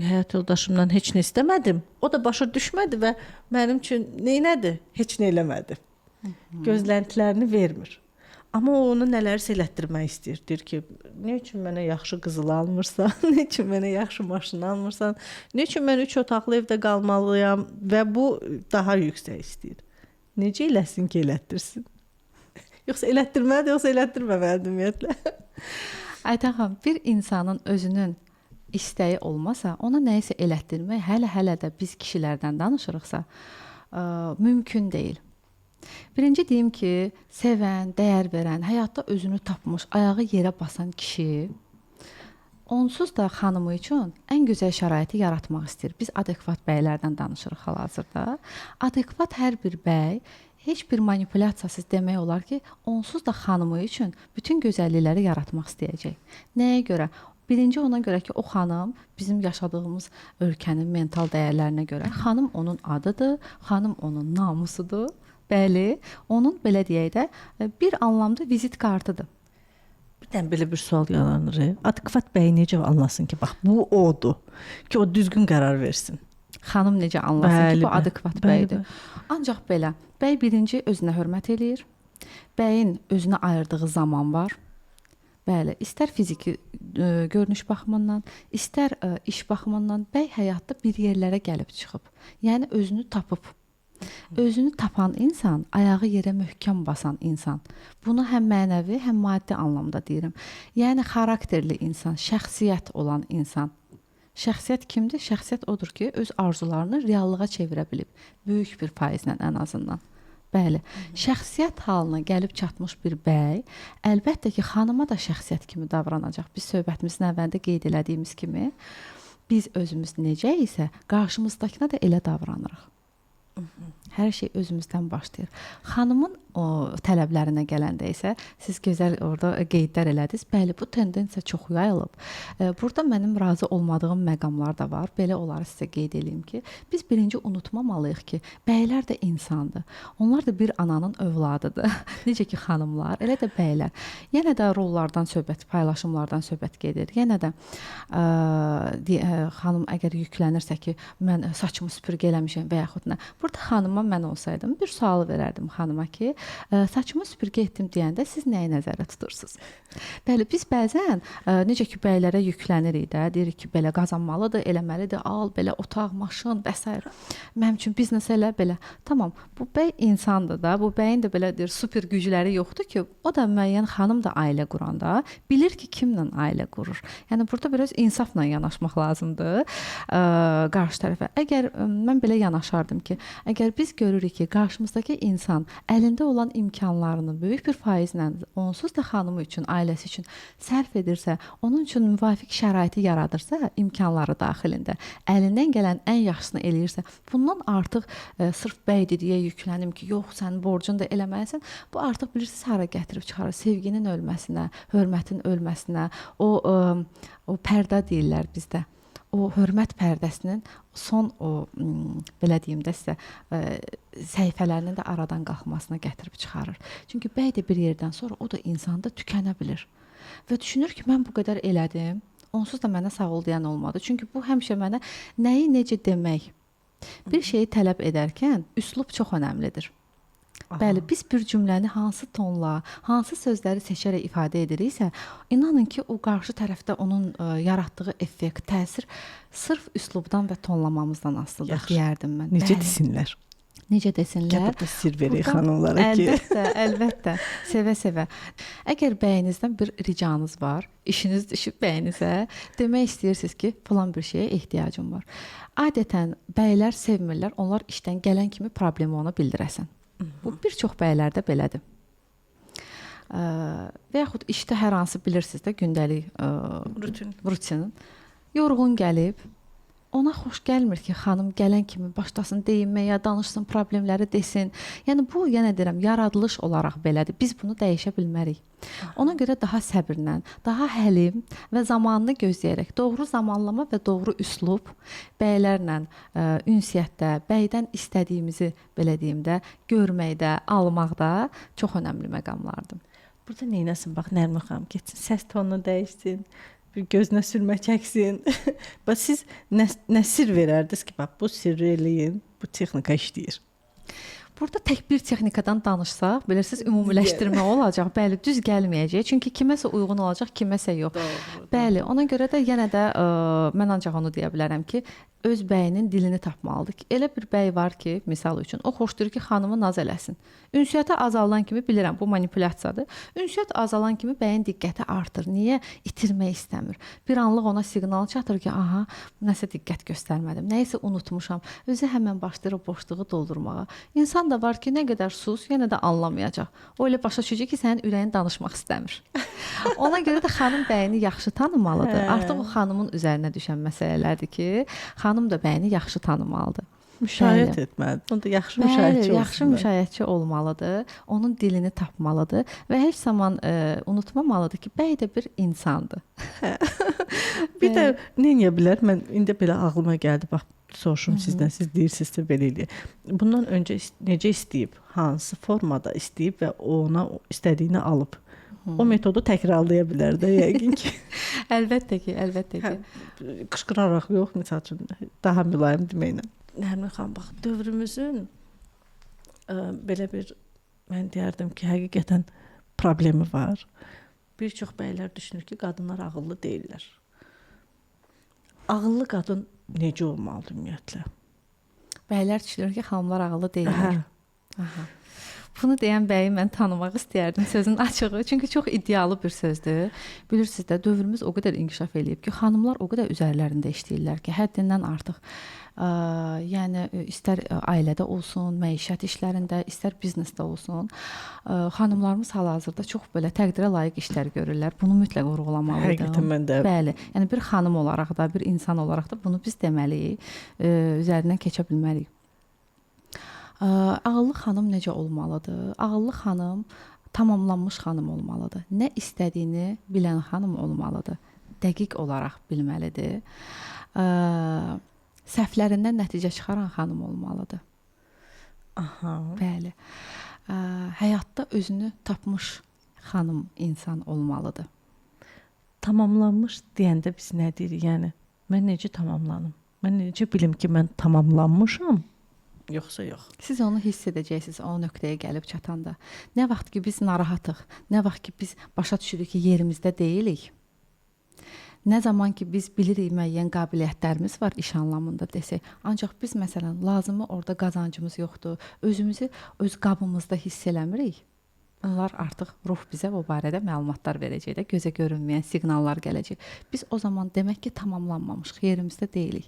həyat yoldaşımdan heç nə istəmədim. O da başa düşmədi və mənim üçün neynədi? Heç nə eləmədi. Gözləntilərini vermir. Amma o onu nələrsə elətdirmək istəyir. Deyir ki, nə üçün mənə yaxşı qızıl almırsan, nə üçün mənə yaxşı maşın almırsan, nə üçün mən 3 otaqlı evdə qalmalıyam və bu daha yüksək istəyir. Necə eləsin ki, elətdirsin? Yoxsa elətdirməlidir, yoxsa elətdirməməlidir ümumiyyətlə? Aytən xanım, bir insanın özünün istəyi olmasa, ona nəyisə elətdirmək hələ də biz kişilərdən danışırıqsa, mümkün deyil. Birinci deyim ki, sevən, dəyər verən, həyatda özünü tapmış, ayağı yerə basan kişi onsuz da xanımı üçün ən gözəl şəraiti yaratmaq istəyir. Biz adekvat bəylərdən danışırıq hal-hazırda. Adekvat hər bir bəy heç bir manipulyasiyasız demək olar ki, onsuz da xanımı üçün bütün gözəllikləri yaratmaq istəyəcək. Nəyə görə? Birinci ona görə ki, o xanım bizim yaşadığımız ölkənin mental dəyərlərinə görə xanım onun adıdır, xanım onun namusudur. Bəli, onun belə deyək də bir anlamda vizit kartıdır. Bir dənə belə bir sual yaranır. Adekvat bəy necə anlasın ki, bax bu odur, ki o düzgün qərar versin? Xanım necə anlasın bəli, ki, bu adekvat bəydir? Ancaq belə, bəy birinci özünə hörmət eləyir. Bəyin özünə ayırdığı zaman var. Bəli, istər fiziki görünüş baxımından, istər iş baxımından bəy həyatda bir yerlərə gəlib çıxıb. Yəni özünü tapıb. Özünü tapan insan, ayağı yerə möhkəm basan insan. Bunu həm mənəvi, həm maddi anlamda deyirəm. Yəni xarakterli insan, şəxsiyyət olan insan. Şəxsiyyət kimdir? Şəxsiyyət odur ki, öz arzularını reallığa çevirə bilib. Böyük bir faizlə ən azından. Bəli, şəxsiyyət halına gəlib çatmış bir bəy, əlbəttə ki, xanıma da şəxsiyyət kimi davranacaq. Biz söhbətimizin əvvəlində qeyd elədiyimiz kimi, biz özümüz necə isə qarşımızdakına da elə davranırıq. Hər şey özümüzdən başlayır. Xanımın o tələblərinə gələndə isə siz gözəl orada qeydlər elədiniz. Bəli, bu tendensiya çox yayılıb. Burada mənim razı olmadığım məqamlar da var. Belə onları sizə qeyd eləyim ki, biz birinci unutmamalıyıq ki, bəylər də insandır. Onlar da bir ananın övladıdır. Necə ki xanımlar, elə də bəylər. Yenə də rollardan söhbət, paylaşımlardan söhbət gedir. Yenə də xanım əgər yüklənirsə ki, mən saçımı süpürgə eləmişəm və yaxud nə. Burada xanıma xanıma mən olsaydım, bir sual verərdim xanıma ki, saçımı süpürgə etdim deyəndə siz nəyi nəzərdə tutursunuz? Bəli, biz bəzən necə ki bəylərə yüklənirik də, deyirik ki, belə qazanmalıdır, eləməlidir, al belə otaq, maşın və sair. Mənim üçün biznes elə belə. Tamam, bu bəy insandır da, bu bəyin də belə deyir, super gücləri yoxdur ki, o da müəyyən xanım da ailə quranda bilir ki, kimlə ailə qurur. Yəni burada biraz insafla yanaşmaq lazımdır qarşı tərəfə. Əgər mən belə yanaşardım ki, əgər biz görürük ki, qarşımızdakı insan əlində olan imkanlarını böyük bir faizlə onsuz da xanımı üçün, ailəsi üçün sərf edirsə, onun üçün müvafiq şəraiti yaradırsa, imkanları daxilində əlindən gələn ən yaxşısını eləyirsə, bundan artıq sırf bəydir deyə yüklənim ki, yox, sənin borcun da eləməlisən. Bu artıq bilirsiniz hara gətirib çıxarır? Sevginin ölməsinə, hörmətin ölməsinə, o pərdə deyirlər bizdə. O hörmət pərdəsinin son o belə deyim də sizə səhifələrinin də aradan qalxmasına gətirib çıxarır. Çünki bəy də bir yerdən sonra o da insanda tükənə bilir. Və düşünür ki, mən bu qədər elədim, onsuz da mənə sağ ol deyən olmadı. Çünki bu həmişə mənə nəyi necə demək, bir şeyi tələb edərkən üslub çox önəmlidir. Aha. Bəli, biz bir cümləni hansı tonla, hansı sözləri seçərək ifadə ediriksə, inanın ki, o qarşı tərəfdə onun yaratdığı effekt, təsir sırf üslubdan və tonlamamızdan asılıdır deyərdim mən. Necə desinlər? Necə desinlər? Gəl burada sir verək xanımlara ki. Əlbəttə, əlbəttə. Sevə-sevə. Əgər bəyinizdən bir ricanız var, işiniz düşüb bəyinizə, demək istəyirsiniz ki, filan bir şeyə ehtiyacım var. Adətən bəylər sevmirlər, onlar işdən gələn kimi problemi ona bildirəsən. Bu bir çox bəylərdə belədir. Və yaxud işdə hər hansı bilirsiniz də gündəlik rutinin. Yorğun gəlib, ona xoş gəlmir ki, xanım gələn kimi başlasın deyinməyə, danışsın, problemləri desin. Yəni bu, yenə deyirəm, yaradılış olaraq belədir. Biz bunu dəyişə bilmərik. Ona görə daha səbirlə, daha həlim və zamanını gözləyərək, doğru zamanlama və doğru üslub bəylərlə ünsiyyətdə, bəydən istədiyimizi belə deyim də, görməkdə, almaqda çox önəmli məqamlardır. Burada neynəsin? Bax, Nərmin xanım getsin, səs tonunu dəyişsin, bir gözünə sürmə çəksin. Bax, siz nə sir verərdiniz ki, bax, bu sirri eləyin, bu texnika işləyir. Burada tək bir texnikadan danışsaq, bilirsiniz, ümumiləşdirmə olacaq. Bəli, düz gəlməyəcək. Çünki kiməsə uyğun olacaq, kiməsə yox. Doğru. Bəli, ona görə də yenə də mən ancaq onu deyə bilərəm ki, öz bəyinin dilini tapmalıdır ki, elə bir bəy var ki, misal üçün, o xoşdur ki, xanımı naz eləsin. Ünsiyyəti azalan kimi, bilirəm, bu manipulyasiyadır. Ünsiyyət azalan kimi bəyin diqqəti artır. Niyə? İtirmək istəmir. Bir anlıq ona siqnal çatır ki, aha, nəsə diqqət göstərmədim, nəyisə unutmuşam. Özü həmən başlayır o boşluğu doldurmağa. İnsan da var ki, nə qədər sus, yenə də anlamayacaq. O elə başa düşəcək ki, sənin ürəyin danışmaq istəmir. Ona görə də xanım bəyini yaxşı tanımalıdır. Artıq o xanımın üzərinə düşən məsələlərdir ki, xanım da bəyini yaxşı tanımalıdır. Müşayiət etməlidir. Onu da yaxşı müşayiətçi olsun. Yaxşı müşayiətçi olmalıdır. Onun dilini tapmalıdır və heç zaman unutmamalıdır ki, bəy də bir insandır. Bir də nə edə bilər? Mən indi belə ağlıma gəldi. Bax, soruşum sizdən, siz deyirsinizsə belə eləyir. Bundan öncə necə istəyib, hansı formada istəyib və ona istədiyini alıb. O metodu təkrarlaya bilər də yəqin ki. Əlbəttə ki, əlbəttə ki. Qışqıraraq yox, misal üçün, daha mülayim deməklə. Nərmin xanım, bax, dövrümüzün belə bir, mən deyərdim ki, həqiqətən problemi var. Bir çox bəylər düşünür ki, qadınlar ağıllı deyirlər. Ağıllı qadın necə olmalıdır ümumiyyətlə? Bəylər düşünür ki, xanımlar ağıllı deyirlər. Aha. Bunu deyən bəyi mən tanımaq istəyərdim, sözün açığı. Çünki çox iddialı bir sözdür. Bilirsiniz də, dövrümüz o qədər inkişaf eləyib ki, xanımlar o qədər üzərlərində işləyirlər ki, həddindən artıq. Yəni istər ailədə olsun, məişət işlərində, istər biznesdə olsun, xanımlarımız hal-hazırda çox belə təqdirə layiq işlər görürlər. Bunu mütləq vurğulamalıydım. Həqiqətən mən də. Bəli, yəni bir xanım olaraq da, bir insan olaraq da bunu biz deməliyik, üzərindən keçə bilməliyik. Ağıllı xanım necə olmalıdır? Ağıllı xanım tamamlanmış xanım olmalıdır. Nə istədiyini bilən xanım olmalıdır. Dəqiq olaraq bilməlidir. Səhvlərindən nəticə çıxaran xanım olmalıdır. Aha. Bəli. Həyatda özünü tapmış xanım insan olmalıdır. Tamamlanmış deyəndə biz nə deyirik? Yəni, mən necə tamamlanım? Mən necə bilim ki, mən tamamlanmışam? Yoxsa yox. Siz onu hiss edəcəksiniz o nöqtəyə gəlib çatanda. Nə vaxt ki biz narahatıq, nə vaxt ki biz başa düşürük ki, yerimizdə deyilik. Nə zaman ki biz bilirik müəyyən qabiliyyətlərimiz var iş anlamında desək, ancaq biz məsələn lazımı orada qazancımız yoxdur, özümüzü öz qabımızda hiss eləmirik. Bunlar artıq ruh bizə o barədə məlumatlar verəcək də, gözə görünməyən siqnallar gələcək. Biz o zaman demək ki, tamamlanmamışıq, yerimizdə deyilik.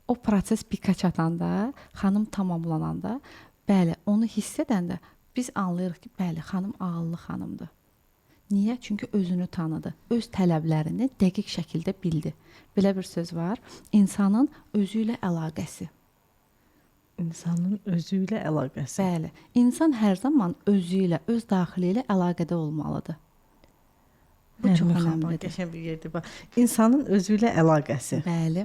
O proses pika çatanda, xanım tamamlananda, bəli, onu hiss edəndə biz anlayırıq ki, bəli, xanım ağıllı xanımdır. Niyə? Çünki özünü tanıdı. Öz tələblərini dəqiq şəkildə bildi. Belə bir söz var. İnsanın özü ilə əlaqəsi. İnsanın özü ilə əlaqəsi. Bəli. İnsan hər zaman özü ilə, öz daxili ilə əlaqədə olmalıdır. Bu çox önəmlidir. Qəşəng bir yerdir bax. İnsanın özü ilə əlaqəsi. Bəli.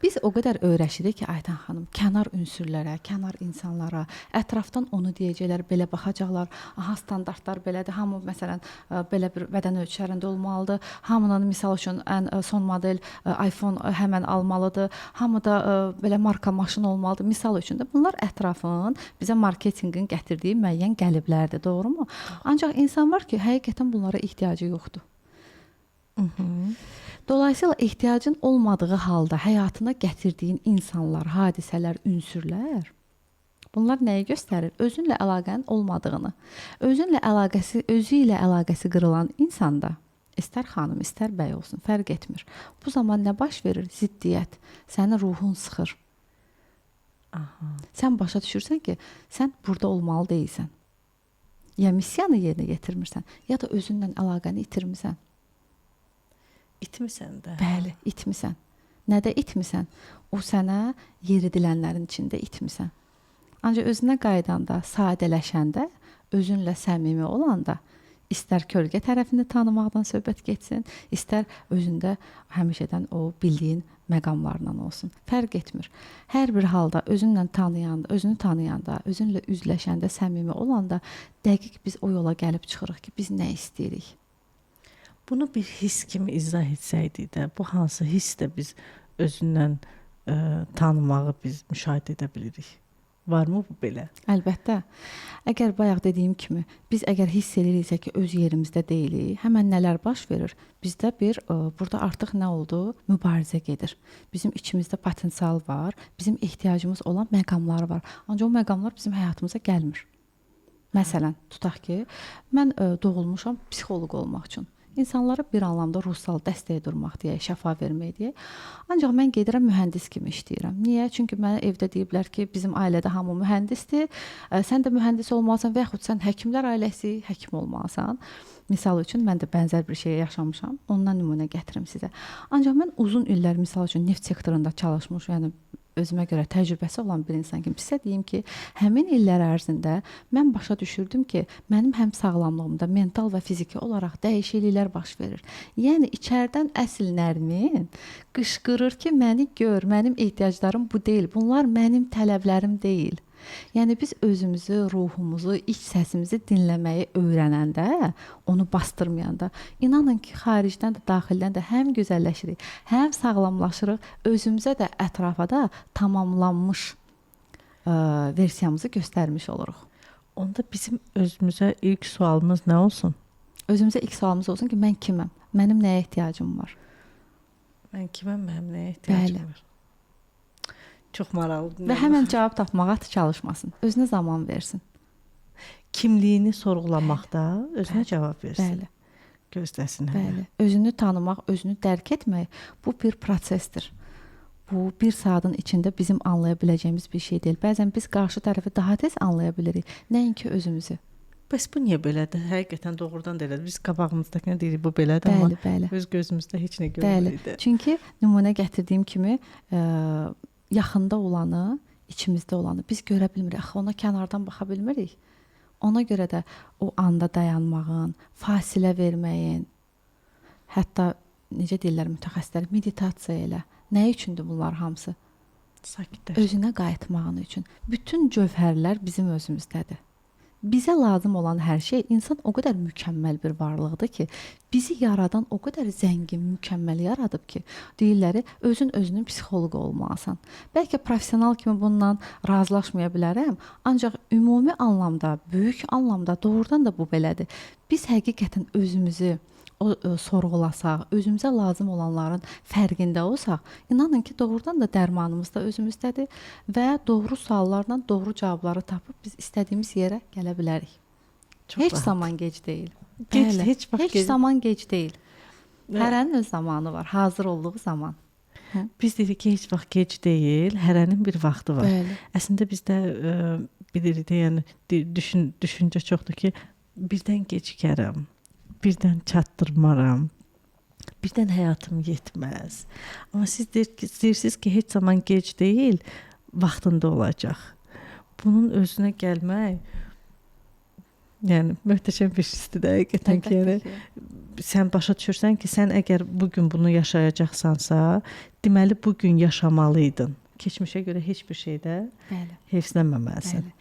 Biz o qədər öyrəşirik ki, Aytan xanım, kənar ünsürlərə, kənar insanlara, ətrafdan onu deyəcəklər, belə baxacaqlar. Aha, standartlar belədir. Hamı məsələn belə bir bədən ölçülərində olmalıdır. Hamının misal üçün ən son model iPhone həmən almalıdır. Hamı da belə marka maşın olmalıdır. Misal üçün də bunlar ətrafın bizə marketinqin gətirdiyi müəyyən qəliblərdir, doğrumu? Ancaq insan var ki, həqiqətən bunlara ehtiyacı yoxdur. Dolayısıyla ehtiyacın olmadığı halda həyatına gətirdiyin insanlar, hadisələr, ünsürlər, bunlar nəyi göstərir? Özünlə əlaqənin olmadığını. Özünlə əlaqəsi, özü ilə əlaqəsi qırılan insanda, istər xanım, istər bəy olsun, fərq etmir. Bu zaman nə baş verir? Ziddiyyət. Sənin ruhun sıxır. Aha. Sən başa düşürsən ki, sən burada olmalı deyilsən. Ya missiyanı yerinə yetirmirsən, ya da özünlə əlaqəni itirmisən. İtmisən də. Bəli, itmisən. Nədə itmisən? O sənə yeridilənlərin içində itmisən. Ancaq özünə qayıdanda, sadələşəndə, özünlə səmimi olanda, istər kölgə tərəfini tanımaqdan söhbət getsin, istər özündə həmişədən o bildiyin məqamlarla olsun. Fərq etmir. Hər bir halda özünlə tanıyanda, özünü tanıyanda, özünlə üzləşəndə, səmimi olanda dəqiq biz o yola gəlib çıxırıq ki, biz nə istəyirik. Bunu bir hiss kimi izah etsəydik də, bu hansı hissdə biz özündən tanımağı biz müşahidə edə bilirik? Varmı bu belə? Əlbəttə. Əgər bayaq dediyim kimi, biz əgər hiss eləyiriksə ki, öz yerimizdə deyilik, həmən nələr baş verir? Bizdə bir burada artıq nə oldu? Mübarizə gedir. Bizim içimizdə potensial var, bizim ehtiyacımız olan məqamlar var. Ancaq o məqamlar bizim həyatımıza gəlmir. Məsələn, tutaq ki, mən doğulmuşam psixoloq olmaq üçün. İnsanlara bir anlamda ruhsal dəstək durmaq deyək, şəfa vermək deyək. Ancaq mən gedirəm mühəndis kimi işləyirəm. Niyə? Çünki mənə evdə deyiblər ki, bizim ailədə hamı mühəndisdir. Sən də mühəndis olmalısan və yaxud sən həkimlər ailəsi, həkim olmalısan. Misal üçün mən də bənzər bir şey yaşamışam. Ondan nümunə gətirim sizə. Ancaq mən uzun illər misal üçün neft sektorunda çalışmış, yəni özümə görə təcrübəsi olan bir insan kimi sizə deyim ki, həmin illər ərzində mən başa düşürdüm ki, mənim həm sağlamlığımda mental və fiziki olaraq dəyişikliklər baş verir. Yəni içərdən əsl Nərmin qışqırır ki, məni gör, mənim ehtiyaclarım bu deyil, bunlar mənim tələblərim deyil. Yəni biz özümüzü, ruhumuzu, iç səsimizi dinləməyi öyrənəndə, onu bastırmayanda, inanın ki, xaricdən də, daxildən də həm gözəlləşirik, həm sağlamlaşırıq, özümüzə də, ətrafa da tamamlanmış versiyamızı göstərmiş oluruq. Onda bizim özümüzə ilk sualımız nə olsun? Özümüzə ilk sualımız olsun ki, mən kiməm? Mənim nəyə ehtiyacım var? Mən kiməm? Mənim nəyə ehtiyacım var? Çox maraqlıdır. Və həmən cavab tapmağa çalışmasın. Özünə zaman versin. Kimliyini sorğulamaqda özünə cavab versin. Bəli. Gözləsin hələ. Bəli. Özünü tanımaq, özünü dərk etmək bu bir prosesdir. Bu bir saatın içində bizim anlaya biləcəyimiz bir şey deyil. Bəzən biz qarşı tərəfi daha tez anlaya bilirik, nəinki özümüzü. Bəs bu niyə belədir? Həqiqətən doğrudan da elədir. Biz qabağımızdakını deyirik, bu belədir, bəli, amma bəli. Öz gözümüzdə heç nə görmürük. Bəli. Çünki nümunə gətirdiyim kimi yaxında olanı, içimizdə olanı biz görə bilmirik. Axı ona kənardan baxa bilmirik. Ona görə də o anda dayanmağın, fasilə verməyin, hətta necə deyirlər mütəxəssislər, meditasiya elə. Nə üçündür bunlar hamısı? Sakitləş. Özünə qayıtmağın üçün. Bütün cövhərlər bizim özümüzdədir. Bizə lazım olan hər şey, insan o qədər mükəmməl bir varlıqdır ki, bizi yaradan o qədər zəngin, mükəmməl yaradıb ki, deyirlər, özün özünün psixoloqu olmalısan. Bəlkə professional kimi bununla razılaşmaya bilərəm, ancaq ümumi anlamda, böyük anlamda doğrudan da bu belədir. Biz həqiqətən özümüzü sorğulasaq, özümüzə lazım olanların fərqində olsaq, inanın ki, doğrudan da dərmanımız da özümüzdədir və doğru suallarla doğru cavabları tapıb biz istədiyimiz yerə gələ bilərik. Çox heç rahat. Zaman gec deyil. Gec, Bəli, heç vaxt heç gec. Zaman gec deyil. Hərənin öz zamanı var, hazır olduğu zaman. Biz dedik ki, heç vaxt gec deyil, hərənin bir vaxtı var. Bəli. Əslində bizdə bilirik də, yəni düşüncə çoxdur ki, birdən gecikərəm, birdən çatdırmaram, birdən həyatım yetməz. Amma siz deyirsiniz ki, heç zaman gec deyil, vaxtında olacaq. Bunun özünə gəlmək, yəni möhtəşəm bir hissdir də həqiqətən ki, yəni sən başa düşürsən ki, sən əgər bu gün bunu yaşayacaqsansa, deməli bu gün yaşamalıydın. Keçmişə görə heç bir şeydə heyfslənməməlisən. Bəli.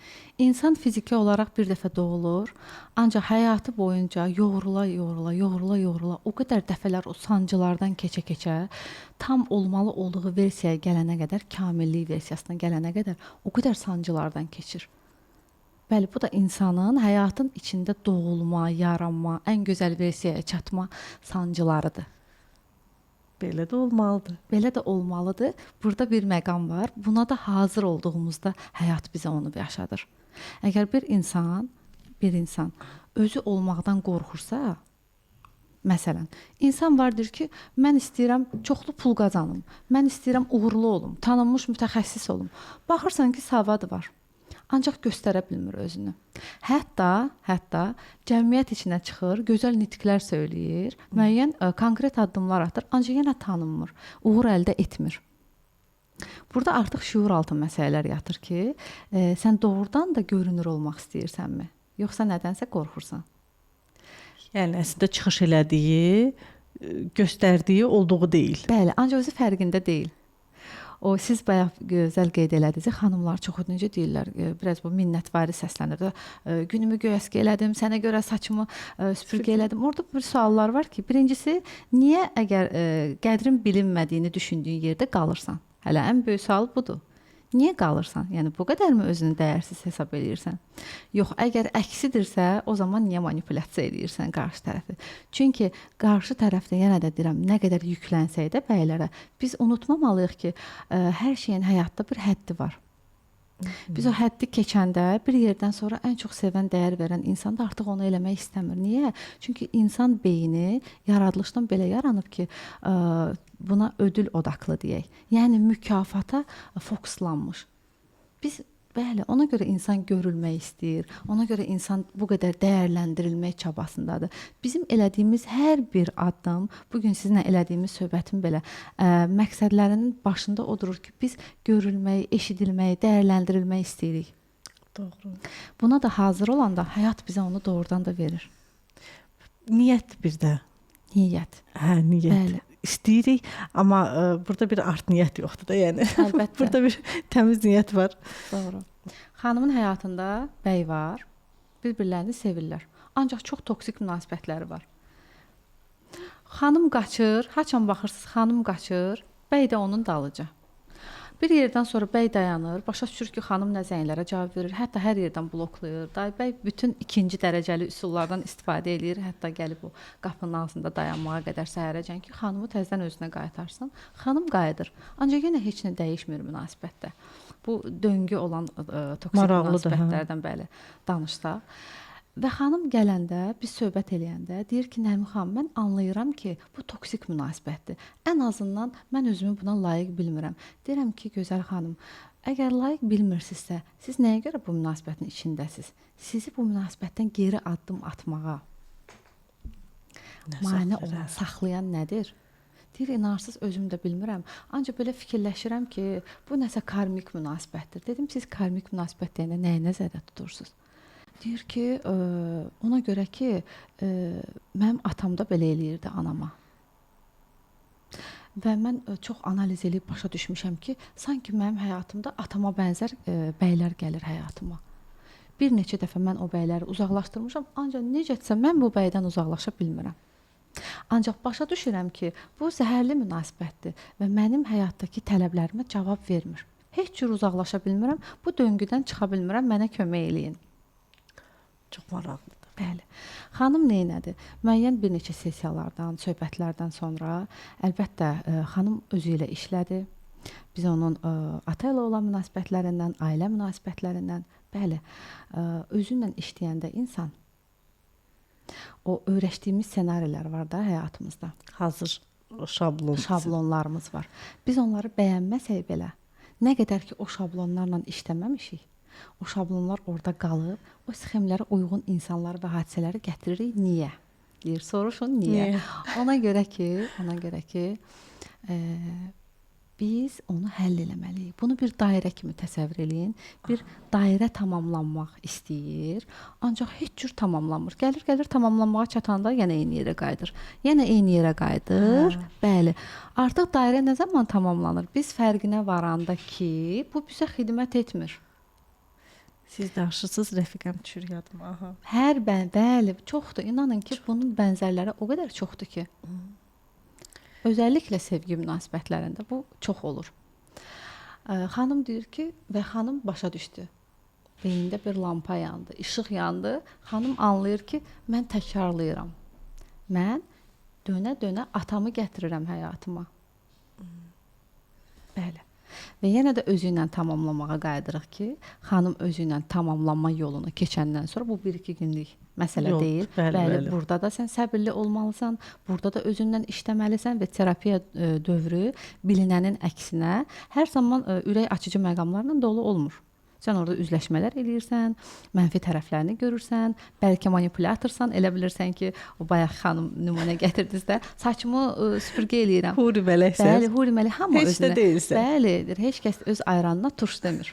İnsan fiziki olaraq bir dəfə doğulur, ancaq həyatı boyunca yoğrula, yoğrula, yoğrula, yoğrula o qədər dəfələr o sancılardan keçə-keçə tam olmalı olduğu versiyaya gələnə qədər, kamillik versiyasına gələnə qədər o qədər sancılardan keçir. Bəli, bu da insanın həyatın içində doğulma, yaranma, ən gözəl versiyaya çatma sancılarıdır. Belə də olmalıdır. Belə də olmalıdır. Burada bir məqam var. Buna da hazır olduğumuzda həyat bizə onu yaşadır. Əgər bir insan özü olmaqdan qorxursa, məsələn, insan vardır ki, mən istəyirəm çoxlu pul qazanım, mən istəyirəm uğurlu olum, tanınmış mütəxəssis olum. Baxırsan ki, savadı var. Ancaq göstərə bilmir özünü. Hətta cəmiyyət içinə çıxır, gözəl nitqlər söyləyir, müəyyən konkret addımlar atır, ancaq yenə tanınmır, uğur əldə etmir. Burada artıq şüuraltı məsələlər yatır ki, sən doğrudan da görünür olmaq istəyirsənmi? Yoxsa nədənsə qorxursan? Yəni əslində çıxış elədiyi, göstərdiyi olduğu deyil. Bəli, ancaq özü fərqində deyil. O siz bayaq gözəl qeyd elədiniz, xanımlar çox necə deyirlər, biraz bu minnətvari səslənir də. Günümü göy əski elədim, sənə görə saçımı süpürgə elədim. Orada bir suallar var ki, birincisi, niyə əgər qədrin bilinmədiyini düşündüyün yerdə qalırsan? Hələ ən böyük sual budur. Niyə qalırsan? Yəni bu qədərmi özünü dəyərsiz hesab eləyirsən? Yox, əgər əksidirsə, o zaman niyə manipulyasiya eləyirsən qarşı tərəfi? Çünki qarşı tərəfdə yenə də deyirəm, nə qədər yüklənsək də bəylərə, biz unutmamalıyıq ki, hər şeyin həyatda bir həddi var. Biz o həddi keçəndə bir yerdən sonra ən çox sevən, dəyər verən insan da artıq onu eləmək istəmir. Niyə? Çünki insan beyni yaradılışdan belə yaranıb ki, buna ödül odaqlı deyək. Yəni mükafata fokuslanmış. Biz bəli, ona görə insan görülmək istəyir. Ona görə insan bu qədər dəyərləndirilmək çabasındadır. Bizim elədiyimiz hər bir addım, bugün sizinlə elədiyimiz söhbətin belə məqsədlərinin başında o durur ki, biz görülməyi, eşidilməyi, dəyərləndirilmək istəyirik. Doğru. Buna da hazır olanda həyat bizə onu doğrudan da verir. Niyyət bir də. Niyyət. Hə, niyyət. Bəli. İstəyirik, amma burada bir art niyyət yoxdur da, yəni. Əlbəttə. Burada bir təmiz niyyət var. Doğru. Xanımın həyatında bəy var. Bir-birlərini sevirlər. Ancaq çox toksik münasibətləri var. Xanım qaçır, haçan baxırsınız, xanım qaçır, bəy də onun dalıca. Bir yerdən sonra bəy dayanır, başa düşür ki, xanım nə zənglərə cavab verir, hətta hər yerdən bloklayır. Day bəy bütün ikinci dərəcəli üsullardan istifadə eləyir, hətta gəlib o qapının ağzında dayanmağa qədər səhərəcən ki, xanımı təzədən özünə qaytarsın. Xanım qayıdır. Ancaq yenə heç nə dəyişmir münasibətdə. Bu döngü olan toksik münasibətlərdən bəli danışsaq. Və xanım gələndə, biz söhbət eləyəndə deyir ki, Nərmin xanım, mən anlayıram ki, bu toksik münasibətdir. Ən azından mən özümü buna layiq bilmirəm. Deyirəm ki, gözəl xanım, əgər layiq bilmirsinizsə, siz nəyə görə bu münasibətin içindəsiniz? Sizi bu münasibətdən geri addım atmağa mane olan, saxlayan nədir? Deyir, inarsız, özüm də bilmirəm. Ancaq belə fikirləşirəm ki, bu nəsə karmik münasibətdir. Dedim, siz karmik münasibət deyəndə nəyi nəzərdə tutursunuz? Deyir ki, ona görə ki, mənim atam da belə eləyirdi anama. Və mən çox analiz eləyib başa düşmüşəm ki, sanki mənim həyatımda atama bənzər bəylər gəlir həyatıma. Bir neçə dəfə mən o bəyləri uzaqlaşdırmışam, ancaq necədirsə mən bu bəydən uzaqlaşa bilmirəm. Ancaq başa düşürəm ki, bu zəhərli münasibətdir və mənim həyatdakı tələblərimə cavab vermir. Heç cür uzaqlaşa bilmirəm, bu döngüdən çıxa bilmirəm, mənə kömək eləyin. Çox maraqlıdır. Bəli. Xanım neynədi? Müəyyən bir neçə sessiyalardan, söhbətlərdən sonra əlbəttə xanım özü ilə işlədi. Biz onun ata ilə olan münasibətlərindən, ailə münasibətlərindən, bəli, özü ilə işləyəndə insan o öyrəşdiyimiz ssenarilər var da həyatımızda. Hazır şablonlarımız var. Biz onları bəyənməsək belə, nə qədər ki o şablonlarla işləməmişik, o şablonlar orada qalıb, o sxemlərə uyğun insanları və hadisələri gətiririk. Niyə? Deyir, soruşun niyə? Ona görə ki, biz onu həll eləməliyik. Bunu bir dairə kimi təsəvvür eləyin. Bir dairə tamamlanmaq istəyir, ancaq heç cür tamamlanmır. Gəlir tamamlanmağa çatanda yenə eyni yerə qayıdır. Yenə eyni yerə qayıdır. Hə. Bəli. Artıq dairə nə zaman tamamlanır? Biz fərqinə varanda ki, bu bizə xidmət etmir. Siz danışırsınız, rəfiqəm düşür yadıma. Aha. Hər bəli, çoxdur. İnanın ki, bunun bənzərləri o qədər çoxdur ki. Özəlliklə sevgi münasibətlərində bu çox olur. Xanım deyir ki, və xanım başa düşdü. Beynində bir lampa yandı, işıq yandı. Xanım anlayır ki, mən təkrarlayıram. Mən dönə-dönə atamı gətirirəm həyatıma. Bəli. Və yenə də özü ilə tamamlamağa qayıdırıq ki, xanım özü ilə tamamlanma yolunu keçəndən sonra bu 1-2 günlük məsələ deyil. Bəli, burada da sən səbirli olmalısan, burada da özündən işləməlisən və terapiya dövrü bilinənin əksinə hər zaman ürək açıcı məqamlarla dolu olmur. Sən orada üzləşmələr eləyirsən, mənfi tərəflərini görürsən, bəlkə manipulyatorsan, elə bilirsən ki, o bayaq xanım nümunə gətirdiniz də, saçımı süpürgə eləyirəm. Huri mələksən. Bəli, huri mələk hamı heç özünə. Heç də deyilsən. Bəli, heç kəs öz ayranına turş demir.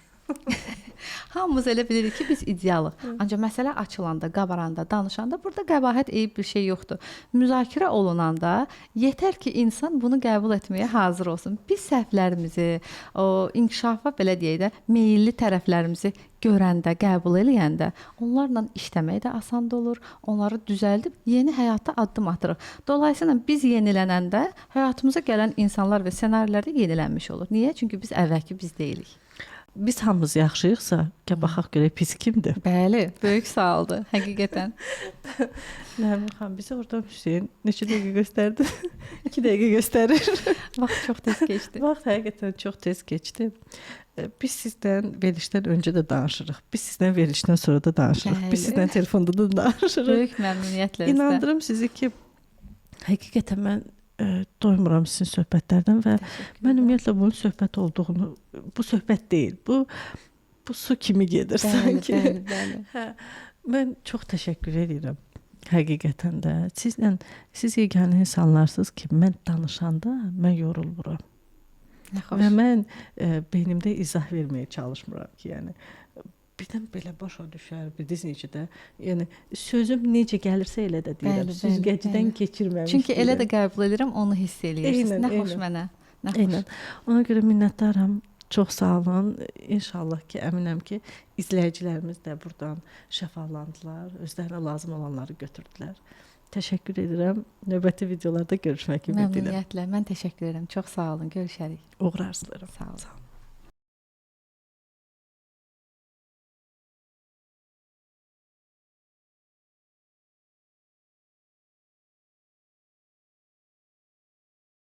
Hamımız elə bilirik ki, biz idealıq. Ancaq məsələ açılanda, qabaranda, danışanda burada qəbahət, eyib bir şey yoxdur. Müzakirə olunanda yetər ki, insan bunu qəbul etməyə hazır olsun. Biz səhvlərimizi, o inkişafa belə deyək də, meyilli tərəflərimizi görəndə, qəbul eləyəndə onlarla işləmək də asan olur. Onları düzəldib yeni həyata addım atırıq. Dolayısıyla biz yenilənəndə həyatımıza gələn insanlar və ssenarilər də yenilənmiş olur. Niyə? Çünki biz əvvəlki biz deyilik. Biz hamımız yaxşıyıqsa, gəl baxaq görək pis kimdir. Bəli, böyük sualdır, həqiqətən. Nərmin xanım, bizə oradan Hüseyn neçə dəqiqə göstərdi? 2 dəqiqə göstərir. Vaxt çox tez keçdi. Vaxt həqiqətən çox tez keçdi. Biz sizdən verilişdən öncə də danışırıq. Biz sizdən verilişdən sonra da danışırıq. Bəli. Biz sizdən telefonda da danışırıq. Böyük məmnuniyyətlə. İnandırım sizi ki, həqiqətən mən doymuram sizin söhbətlərdən və mən ümumiyyətlə bunun söhbət olduğunu, bu söhbət deyil, bu su kimi gedir sanki. Bəli, bəli. Hə, mən çox təşəkkür edirəm. Həqiqətən də sizlə, siz yeganə insanlarsınız ki, mən danışanda mən yorulmuram. Nə xoş. Və mən beynimdə izah verməyə çalışmıram ki, yəni birdən belə başa düşər, bildiniz necə də. Yəni sözüm necə gəlirsə elə də deyirəm. Süzgəcdən keçirməmiş. Çünki elə də qəbul edirəm, onu hiss eləyirsiniz. Nə xoş mənə. Nə xoş. Eynən. Ona görə minnətdaram. Çox sağ olun. İnşallah ki, əminəm ki, izləyicilərimiz də buradan şəfalandılar, özlərinə lazım olanları götürdülər. Təşəkkür edirəm. Növbəti videolarda görüşmək ümidi ilə. Məmnuniyyətlə. Mən təşəkkür edirəm. Çox sağ olun. Görüşərik. Uğur arzulayıram. Sağ olun.